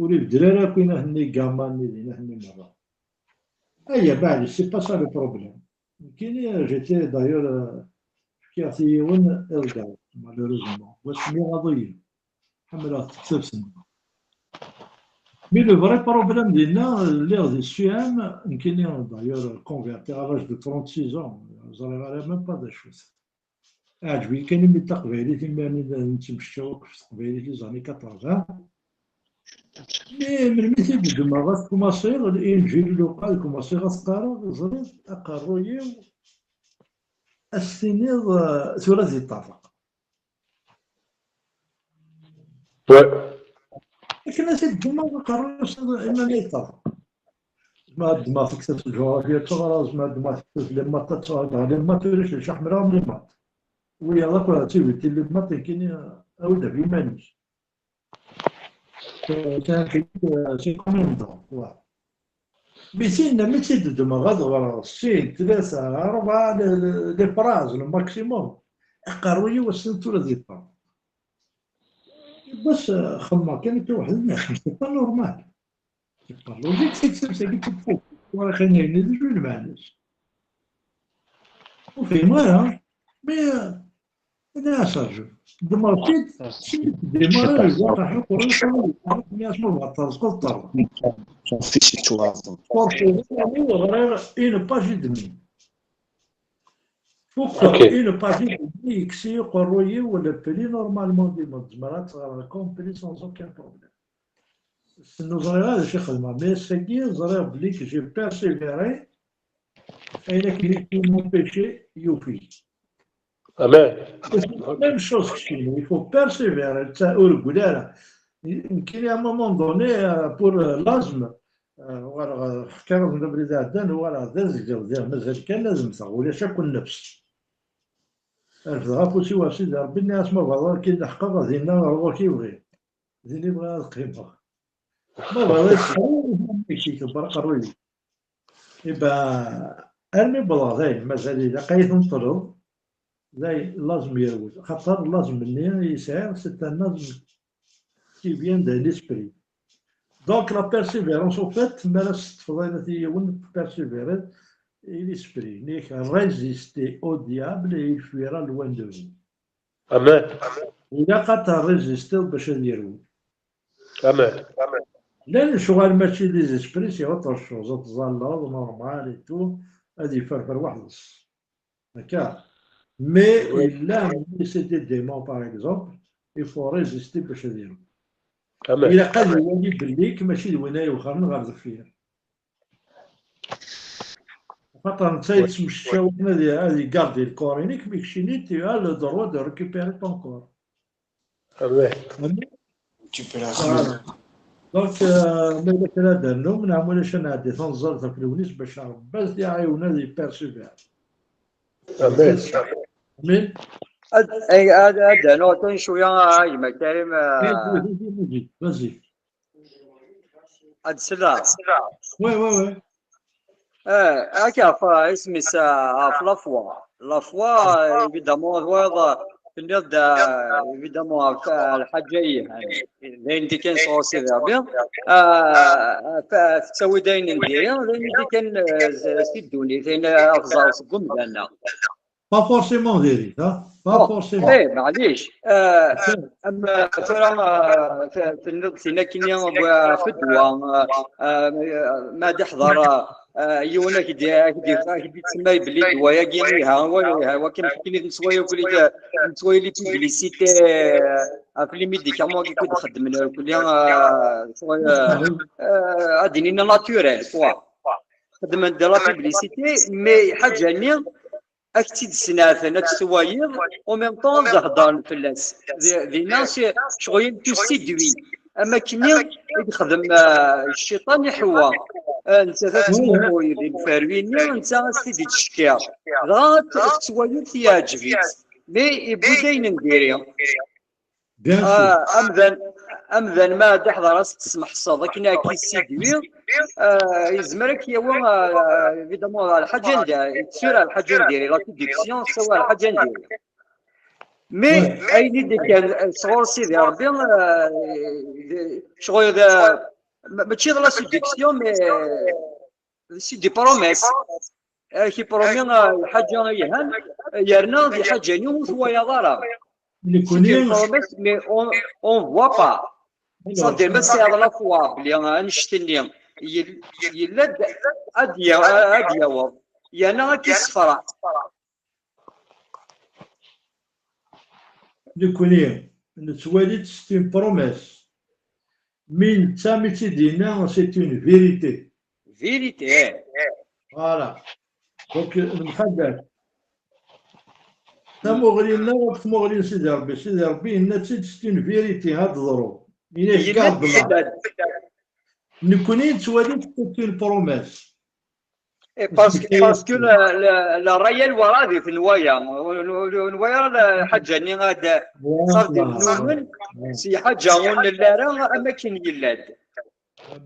ur ibeddel ara akk inahen-nni, gamma-nni d inahen-nni merra. Aya, beɛd, c'est pas ça le problème. Nekkini, j'étais d'ailleurs, euh, Fkiɣ-t i yiwen, iḍegger, malheureusement. Wasmi iɣaḍ-iyi. Ḥemmleɣ teksabsen. Mais le vrai problème dinna, lliɣ di C M, nekkini, d'ailleurs, convertiɣ à l'âge de trente-six ans, ẓriɣ ara même pas d acu-t. Iɛǧeb-iyi kan imi d taqbaylit, imi nettemceččaw akk s teqbaylit les années quatre-vingts. Mais melmi t-id-ddmeɣ, ad kumaṣiɣ, l'inǧil luqa, ad kumaṣiɣ ad t-qqareɣ, ẓriɣ, aqerruy-iw, ad s-tiniḍ, eh, tura ad yeṭṭerḍeq. Ouais. Akken ad t-id-ddmeɣ, aqerruy-iw s iman-, iṭṭerḍeq. Zemreɣ ad ddmeɣ taktabt n lǧuɣrafya ad tt-ɣreɣ, zemreɣ ad ddmeɣ taktabt n les maths ad tt-ɣreɣ, les maths ulac, ulac, ḥemmleɣ les maths. Wiyaḍ akk d tiwit, les maths nekkini, awi-d akk iman-ik. C'est un, c'est comme un don, quoi. Mais sin, mi tt-id-ddmeɣ ad ɣreɣ sin, tlata, rebɛa, les, les phrases, le maximum. Aqerruy-iw ass-n tura ad yeṭṭerḍeq. Yiwwas, xemmeɣ kan akka weḥd-i, c'est pas normal. C'est pas logique, c'est que c'est que tu fais. Ur ixin ayen d acu lmeɛna-s. Ur fhimeɣ ara. Mais, euh, ad aserǧu. Ddmeɣ-t-id, simi teddim ara, lweqt ḥuqer, mi asma bɣa terẓqeḍ terẓ. Ur fhimeɣ, ɣriɣ une page et demie. Fukkeɣ une page et demie, yekkes-iyi uqerruy-iw, le pli normalement dima tzemreḍ ad teɣreḍ complet sans aucun problème. Ur ẓriɣ ara d acu i xedmeɣ, mais ass-agi ẓriɣ belli que j'ai persévéré, ayen akken i m'empêcher yufi. Amen. Même chose keččini, il faut persévérer, netta ur reggel ara. Nekkini à un moment donné, euh, pour, euh, l'asthme, euh, uɣaleɣ, euh, xkiɣ-awen abrid iɛeddan, uɣaleɣ d azegzaw, diɣ mazal kan ad mmteɣ, ulac akk nnefs. Refdeɣ afus-iw ɣer Sidi Ṛebbi, nniɣ-as ma bɣiɣ ad k-id-leḥqeɣ, dinna ɣer ɣur-k i bɣiɣ. Din i bɣiɣ ad qqimeɣ. Ma bɣiɣ ad ssexruɣ, ikbar aqerruy-iw. Iba, armi wwḍeɣ dayen, mazal ilaq ad yi-tenṭleḍ, dayen laẓ-m yerwel. Xaṭer laẓ-m-nni i sɛiɣ, c'est un asthme qui vient de l'esprit. Donc la persévérance, au fait, mi ara s-teṭṭfeḍ ayen at yiwen, persévérer, i l'esprit. Nek résister au diable et il fuira loin de vous. Amen. Ilaq ad terrésistiḍ bac ad yerwel. Amen. Llan lecɣal mačči d les esprits, c'est autre chose. Ad tẓalleḍ, normal et tout, ad yefferfer weḥd-s. Akka. Mais Oui. Yella, mais c'est des démons, par exemple, il faut résister bac ad yerwel. Amen. Ilaq ad iwali belli-k mačči d win ay iwexxren ɣer deffir. Xaṭer netta yettmecčaw akken ad, ad igardi lkor-inek, mi keččini, tu as le droit de récupérer ton corps. Amen. Voilà. Donc, euh, ma yella kra ad d-rnum, neɣ ma ulac ad nɛeddi tanezzart ɣef Lewnis bac Rebbi ad t-iɛiwen ad ypersévère. Amen. Amin. Ad, ay, ad, ad d-rnuɣ kan cwiya, a gma Karim, eh, Vas-y, vas-y. ad d-sleɣ. Ouais, ouais, ouais. Eh, akka ɣef, eh, isem-is, eh, ɣef la foi. La foi, eh, évidemment, twalaḍ, eh, tenniḍ-d, eh, évidemment, ɣef, eh, lḥaǧa yelhan. D ayen d-ikkan sɣur Sidi Ṛebbi. Eh, f-, tettawi-d ayen n diri, d ayen d-ikkan, eh, s, si ddunit, ayen, eh, teẓẓar seg umdan-a. Pas forcément diri-t, hein? Pas Bon, forcément. Eh, maɛlic. Eh, am, eh, tura, eh, t-, tenniḍ tin akkenni, eh, ɣef ddwa, eh, eh, ma d-iḥḍer, eh, yiwen ak-d-, ak-d-, ak-d-itsemma belli ddwa-agi iha, wa iha, wa kan akken i nettwali akk, nettwali les publicités, eh, ɣef les médicaments i d-xeddmen akk, eh, eh, ad d-nini naturel, quoi. Xeddmen-d la publicité, mais lḥaǧa-nni, ad k-tt-id-sneɛten, ad tt-twaliḍ, en même temps ad d-heddren fell-as. Di-, dinna, si-, ccɣel tu séduis. Am akkenni i yexdem, eh, cciṭan i Ḥewwa. Eh, nettat ad tmuqel di lferwi-nni, netta ad s-t-id-ittcekkiṛ. Dɣa ad t-, tettwaliḍ yeɛǧeb-itt. Mais yewwi-d ayen n diri. Bien sûr. Ah, amdan, amdan ma d-iḥḍer ad s-tesmeḥseḍ akken ad k-yessidwi, ah, yezmer ad k-yawi, ah, évidemment, ɣer lḥaǧa n diri, sur lḥaǧa n diri, la séduction, sawa lḥaǧa n diri. Mais Ouais. ayen i d-ikkan, eh, sɣur Sidi Ṛebbi, ah, d, ccɣel d, ma-, mačči d la séduction, mais, eh, c'est des promesses. Eh, qui promet, eh, lḥaǧa yelhan, Yerna di lḥaǧa-nni ur twayaḍ ara. C'est une promesse, mais on, on voit pas. Ça, dima tesɛiḍ la foi belli annect-nni yel-, yella-d, ad d-ya-, ad d-yaweḍ. Yerna ad k-yessefreḥ. Nekkni nettwali-tt c'est une promesse. Mi netta mi tt-id-yenna, c'est une vérité. Vérité. Voilà. Donc, lemḥadat. Tamuɣli-nneɣ d tmuɣli n Sidi Ṛebbi. Sidi Ṛebbi yenna-tt-id, c'est une vérité, ad d-teḍru. Yenna-k garde-la. Nekkni nettwali-tt c'est une promesse. Et parce que, parce que la, la, la réelle wara di tenwaya, n-, n-, n-, nwaya la lḥaǧa-nni ad ṣafi numen, si lḥaǧa ur nelli ara am akken yella-d. D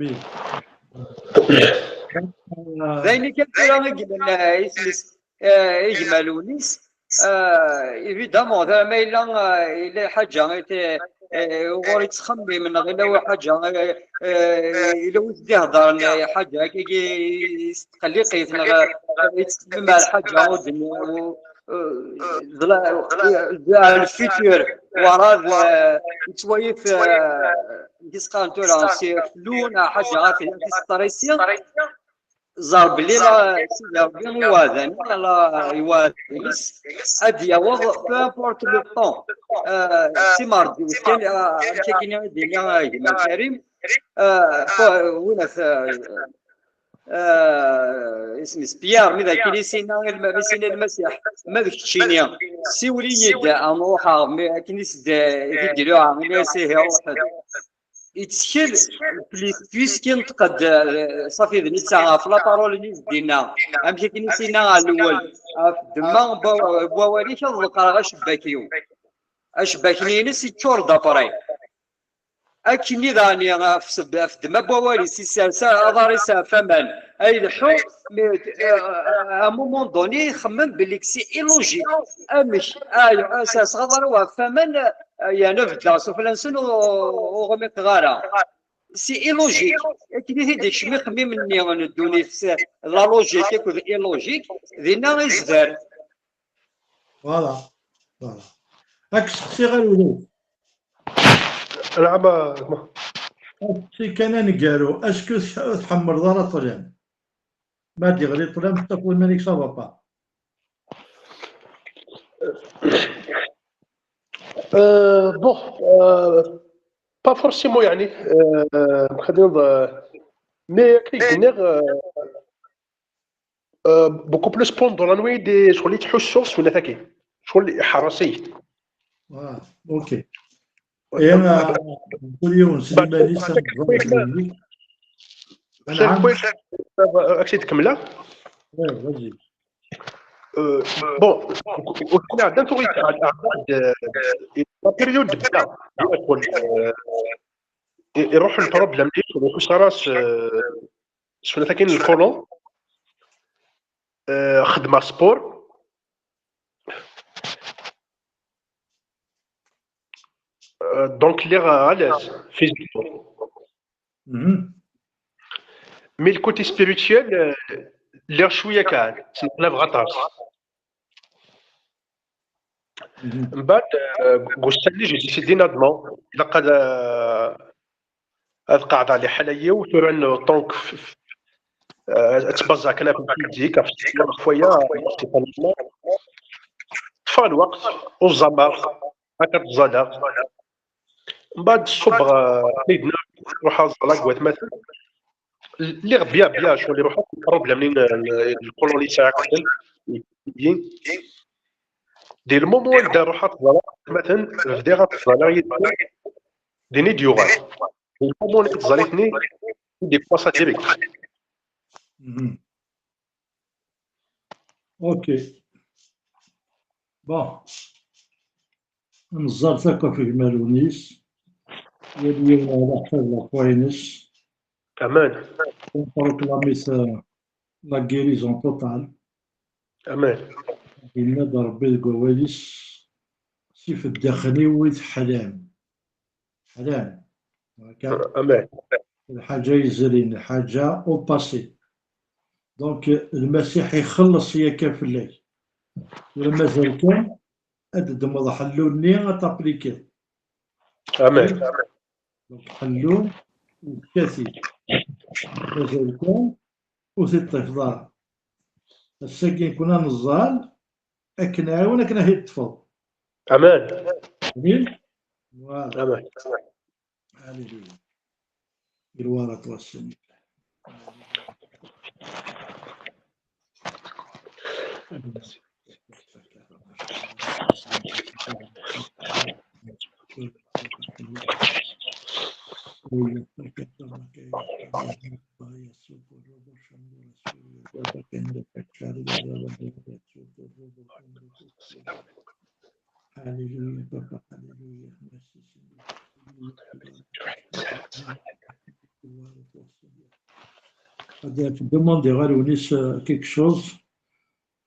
ayen kan tura i yellan, eh, isem-is, eh, i gma Lewnis, eh, évidemment, da ma yella, eh, yella lḥaǧa i t-, eh, uɣur i ttxemmimen, neɣ yella lḥaǧa, eh, eh, yella wi s-d-iheddren, eh, lḥaǧa akkagi yestqelliq-it, neɣ, eh, yettxemmim ar lḥaǧa ur d-, ur, eh, d la, d, d, le futur, werɛad, eh, yettwayef, eh, amek i s-qqaren tura, si flou, neɣ ḥaǧa ɣef tiseṭrisi, ẓer belli la, Sidi Ṛebbi iwɛed-aneɣ, la iwɛed ad d-yaweḍ, peu importe le temps. Euh, si mardi kan, euh, amek akken i d-yenna, euh, gma Karim, euh, win af, euh, euh, isem-is Pierre, mi d akken i s-yenna i Lma-, mi s-yenna i Lmasiḥ, ma d keččini, siwel-iyi-d, ad n-ruḥeɣ, mi akken i s-d-, i d-iluɛa, ini-as ihi ruḥ-d. Yettkel, puis-, puisque yenṭeq-d, euh, ṣafi d netta ɣef la parole-nni s-d-yenna, amek akken i s-yenna ɣer lewwel, ɣef ddemma n wa-, n wawal-ik ad ḍeqqreɣ acebbak-iw. Acebbak-nni-ines yeččur d apray. Akkenni daɣen ɣef seb-, ɣef ddemma n wawal-is, issers aḍar-is ɣef waman, ay leḥḥu, mais, euh, à un moment donné, ixemmem belli c'est illogique. Amek, ay, serseɣ aḍar-iw ɣef waman, euh, yerna beddleɣ sufella-nsen, ur, ur ɣmiqeɣ ara. C'est illogique. Akken i t-id-ikcem ixemmimen-nni n ddunit, s-, la logique akked illogique, dinna i yezder. Voilà. Voilà. Ad k-steqsiɣ a Lewnis. Nɛam, a gma. Asteqsi kan aneggaru, est-ce que tḥ-, tḥemmleḍ ara ṭṭlam? Ma d-iɣli ṭṭlam, tafeḍ iman-ik ça va pas. Euh, bon, euh, pas forcément, يعني, euh, خلينا نض-، mais akken i d-nniɣ, euh, euh, beaucoup plus pendant la nuit, des, شغل يتحسوا سوينا ثاكي، شغل يحرسي. Ah, ok. Et euh, كل يوم c'est iman-is. Chef, oui, chef, euh, أكسيد كملة. Ouais, vas-y. Euh, bon, وكنا عندنا توقيت عند، عند، آه، la période تبدا ياكل، آه، يروح البروبليم ديالو، يروح صراس، آه، شفنا كاين الكولون، آه، خدمه سبور. آه، donc اللي غا-، غا لاز فيزيكمون. Mhm. Mais le côté spirituel, آه، اللي شويه كان تنقلب غطاس. Mhm. من بعد، آه، قلت لي j'ai décidé non, الا قال، آه، هاد القاعده اللي حاليا وثورا طونك، آه، تبازا كان في الفيزيك، في الفيزيك شويه، طفى الوقت والزمر هكا تزادا. من بعد الصبغ، آه، حيدنا روح الزلاك وات مثلا. اللي غبيا بيا شغل اللي روحك البروبليم لين الكولوني تاعك دي المومون دا روحك، فوالا، مثلا بدا غتفضل يدير ديني ديوغال. المومون اللي تزاليتني دي باسا ديريكت. Mhm. Ok. Bon. Nẓer takka ɣef gma Lewnis. Yal yiwen ala ḥsab la foi-ines. Aman. Proclamer la guérison totale. Aman. Yenna-d Rebbi deg wawal-is, sif ddaxel-iw i teḥlam. Ḥlam. Akka. Aman. Lḥaǧa yezrin, lḥaǧa au passé. Donc, Lmasiḥ ixelleṣ yakka fell-ak. Tura mazal kan ad d-ddmeḍ ḥellu-nni ad t-applikiḍ. Amen. Donc ḥellu, yefka-t-id. Mazal kan ur t-id-teṭṭifeḍ ara. Ass-agi nekni ad neẓẓal akken nɛiwen akken ad t-id-teṭṭfeḍ. Amen. Amin. Voilà. Amen. Alléluia. Gloire à toi, Seigneur. Alléluia, papa, alléluia. Merci, Seigneur. Ad ak-demandiɣ a Lewnis, euh, quelque chose.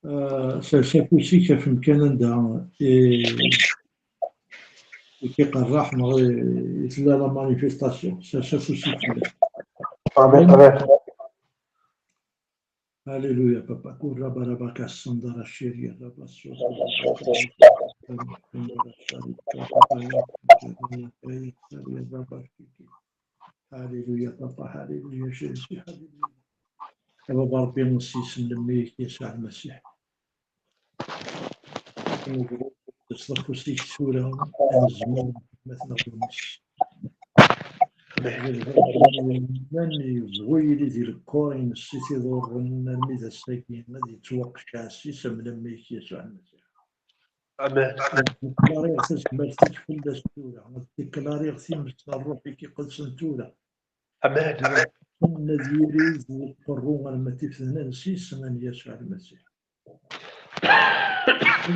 Euh, sers afus-ik ɣef umkan anda i, i k-iqerreḥ neɣ i, i tella la manifestation. Sers afus-ik fell-as. Amen. Amen. Alléluia, papa. Kurra barabaka sandara shiri rabba soto. Alléluia, papa. Alléluia, Jésus. Alléluia. A baba Ṛebbi, s yisem n mmi-k Yasuɛ Lmasiḥ. Neslef ufus-ik tura, ad nezmer ad neɣleq. Llan yebɣu yili di lkor-ines i t-iḍurren armi d ass-agi, ad yettwaqceɛ s yisem n mmi-k Yasuɛ Lmasiḥ. Amen. Ad deklariɣ tazmert-ik fell-as tura, ad deklariɣ times n Ṛṛuḥ-ik Iqedsen tura. Amen. Amen. Ad yirid uqerru arma tifednin s yisem n Yasuɛ Lmasiḥ. Ad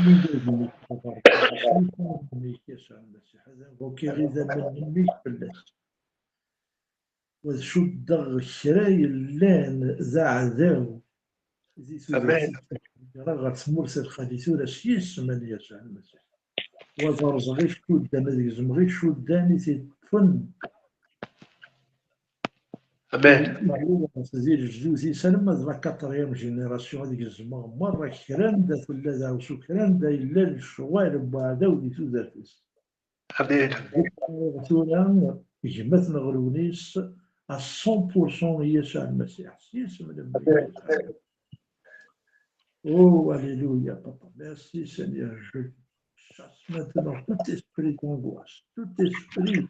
invokiɣ idammen n mmi-k fell-as. Wa ad cuddeɣ kra yellan d aɛdaw di tudert ɣer tmurt lxali tura s yisem n Yasuɛ Lmasiḥ. Wa ad rẓeɣ icuddan, ad gezmeɣ icuddan i t-iṭṭfen. Amen. Di lejdud-is, alma d la quatrième génération, ad gezmeɣ merra kra anda tella deɛwessu, kra anda yella lecɣal n uɛdaw di tudert-is. Amen. Tura, gma-tneɣ Lewnis, à cent pour cent i Yasuɛ Lmasiḥ, s yisem n Lmasiḥ. Oh, alléluia, papa. Merci, Seigneur. Je chasse maintenant tout esprit d'angoisse, tout esprit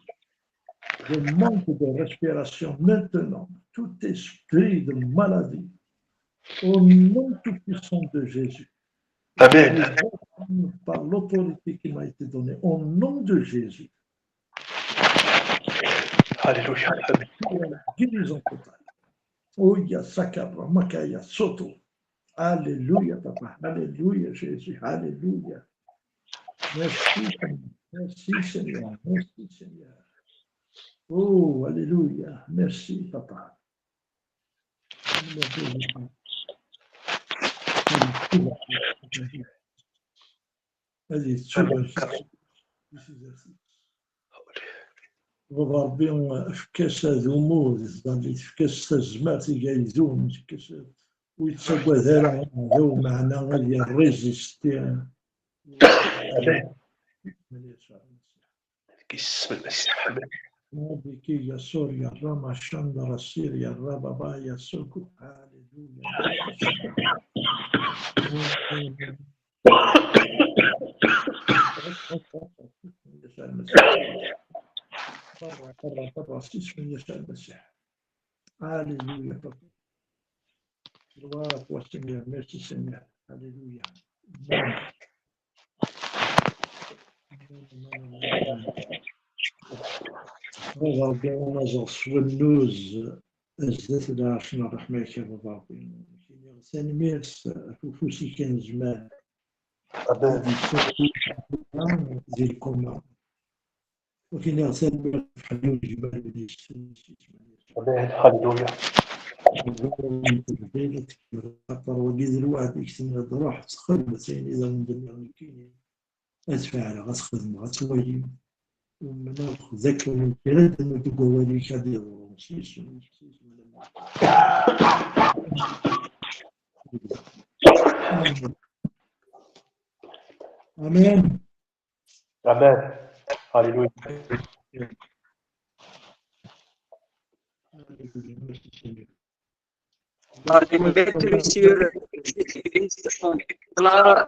de manque de respiration maintenant, tout esprit de maladie, au nom tout-puissant de Jésus. Amen. Par l'autorité qui m'a été donnée, au nom de Jésus. Alléluia. Amen. Guérison totale. Oya sakabra makaya soto. Alléluia, papa. Alléluia, Jésus. Alléluia. Merci, Seigneur. Merci, Seigneur. Merci, Seigneur. Oh, alléluia. Merci, papa. Ad yettubarek. Baba Ṛebbi, efk-as adumu di tẓallit, efk-as tazmert i yidum, efk-as ur yettagad ara aɛdaw, meɛna ad yerrezisti. Deg isem n Lmasiḥ. Amen. Rabbi ki yasur yarra, machan d rasir yarra, baba yasur ku. Alléluia. Barra, barra, barra, s yisem n Yasuɛ Lmasiḥ. Alléluia, papa. Gloire à toi, Seigneur. Merci, Seigneur. Alléluia. Amen. Baba Ṛebbi, ad naẓer s wannuz zdat lɛerc n ṛṛeḥma-k, a Baba Ṛebbi. Tanemmirt ɣef ufus-ik anezmar. Amen. Di lkuma. Wakin iɣsan ḥellu jmal di Amen. Hallelujah. Aṭer wagi d lweɛd i k-tenniḍ, ruḥ ttxedmet ayen i d awen-d-nniɣ nekkini. Ad fɛleɣ, ad xedmeɣ, ad twalim. Umneɣ d akken kra d deg wawal-ik ad yeḍru. S yisem, s yisem. Amen. Amen. Alléluia. Par une belle blessure, Jésus-Christ, on déclare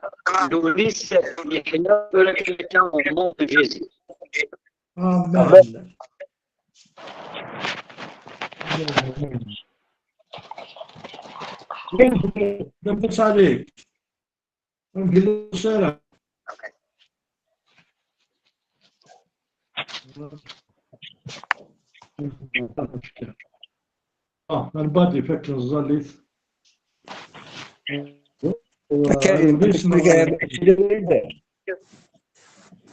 le lycée, au nom de Jésus. Amen. Amen. Amen. Amen. Amen. Ah, البادي فك الزليت. كريم، البيس كريم،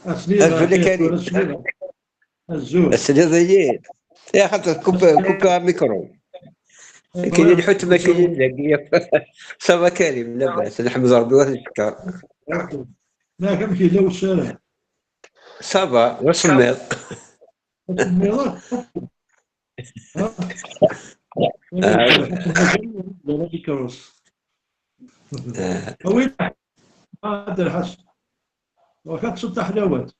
أسنيدة، أزول أخي، كريم. أسنيدة. الزول. السليضيين. يا خاطر كوب كوب ميكرو. كاين الحوت ما كاين دقيق. صافا كريم، لاباس، نحمد ربي ونشكر. لا، كم كيلو وسالة. صافا، وسميض. وسميض. ها؟ آه. لا، لا، كروس. آه. وين؟ هذا الحس. وكتشد حلاوات.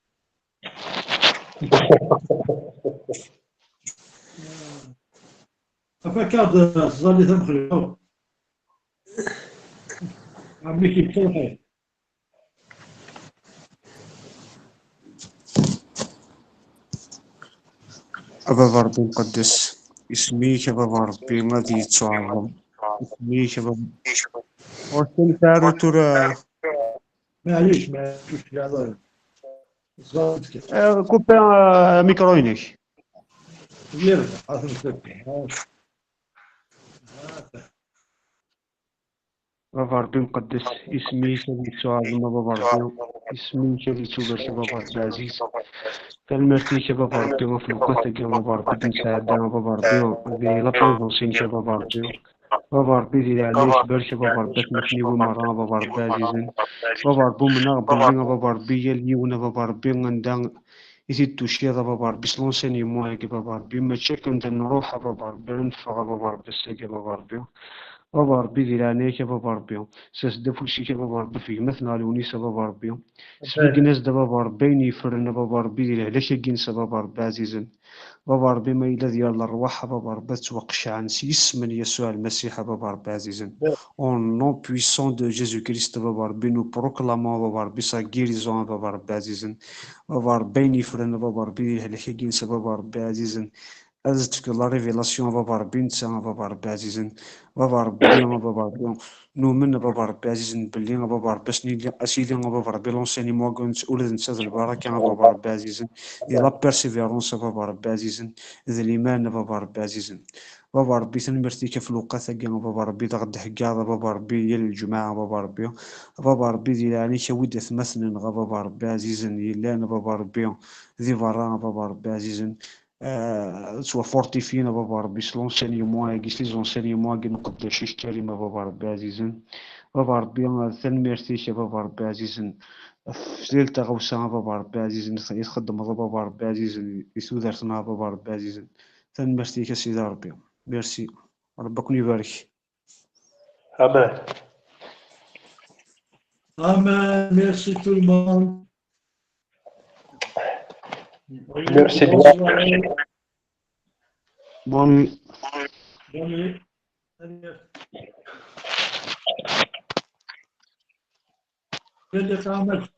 أفكاد الزالي ثم خليو. عمي كيف تلقي. A baba Ṛebbi mqeddes, isem-ik a baba Ṛebbi ad yettɛaḍem, isem-ik a baba. Ur ttnit ara tura. معليش، معليش، لا، لا. صافي. Eh, kupi amikru-inek. يرجع، خلاص نسكر. Baba Ṛebbi mqeddes, isem-ik ad yettɛaḍem a baba Ṛebbi, isem-ik ad yettubarek a baba Ṛebbi ɛziz. Tanemmirt-ik a baba Ṛebbi ɣef lewqat-agi a baba Ṛebbi d-nesɛedda a baba Ṛebbi, di la présence-inek a baba Ṛebbi. Baba Ṛebbi di leɛnaya-k barek a baba Ṛebbi atmaten-iw merra a baba Ṛebbi ɛzizen. Baba Ṛebbi umneɣ belli a baba Ṛebbi yal yiwen a baba Ṛebbi anda i t-id-tuciḍ a baba Ṛebbi s l'enseignement-agi a baba Ṛebbi, mačči akken d nruḥ a baba Ṛebbi, ad neffeɣ a baba Ṛebbi ass-agi a baba Ṛebbi. Baba Ṛebbi di leɛnaya-k a baba Ṛebbi, sers-d afus-ik a baba Ṛebbi ɣef gma-tneɣ Lewnis a baba Ṛebbi. Sbeggen-as-d a baba Ṛebbi ayen yeffren a baba Ṛebbi di lehlak-agi-ines a baba Ṛebbi ɛzizen. Baba Ṛebbi ma yella d yal ṛṛwaḥ a baba Ṛebbi ad ttwaqecɛen s yisem n Yasuɛ Lmasiḥ a baba Ṛebbi ɛzizen. Au nom puissant de Jésus-Christ a baba Ṛebbi nous proclamons a baba Ṛebbi sa guérison a baba Ṛebbi ɛzizen. Baba Ṛebbi ayen yeffren a baba Ṛebbi di lehlak-agi-ines a baba Ṛebbi ɛzizen. Ad tefkeḍ la révélation a baba Ṛebbi netta a baba Ṛebbi ɛzizen. Baba Ṛebbi a baba Ṛebbi numen a baba Ṛebbi ɛzizen belli a baba Ṛebbi ass-nni as-yili a baba Ṛebbi l'enseignement ula d netta d lbaraka a baba Ṛebbi ɛzizen. Di la persévérance a baba Ṛebbi ɛzizen. D liman a baba Ṛebbi ɛzizen. Baba Ṛebbi tanemmirt-ik ɣef lewqat-agi a baba Ṛebbi d aɣ-d-theggaḍ a baba Ṛebbi yal lǧemɛa a baba Ṛebbi. A baba Ṛebbi di leɛnaya-k awi-d atmaten-nneɣ a baba Ṛebbi ɛzizen yellan a baba Ṛebbi di berra a baba Ṛebbi ɛzizen. Ah, ttwafortifyin a baba Ṛebbi s l'enseignement-agi, s les enseignements-agi n uqeddac-ik Karim a baba Ṛebbi ɛzizen. Baba Ṛebbi, ah, tanemmirt-ik a baba Ṛebbi ɛzizen. Ɣef yal taɣawsa a baba Ṛebbi ɛzizen i txeddmeḍ a baba Ṛebbi ɛzizen i tudert-nneɣ a baba Ṛebbi ɛzizen. Tanemmirt-ik a Sidi Ṛebbi. Merci. Ṛebbi ad ken-ibarek. Amen. Amen. Merci tout le monde. Merci bien. Bonne soirée. Bonne nuit. Bonne nuit. Allez. Faites des commentaires.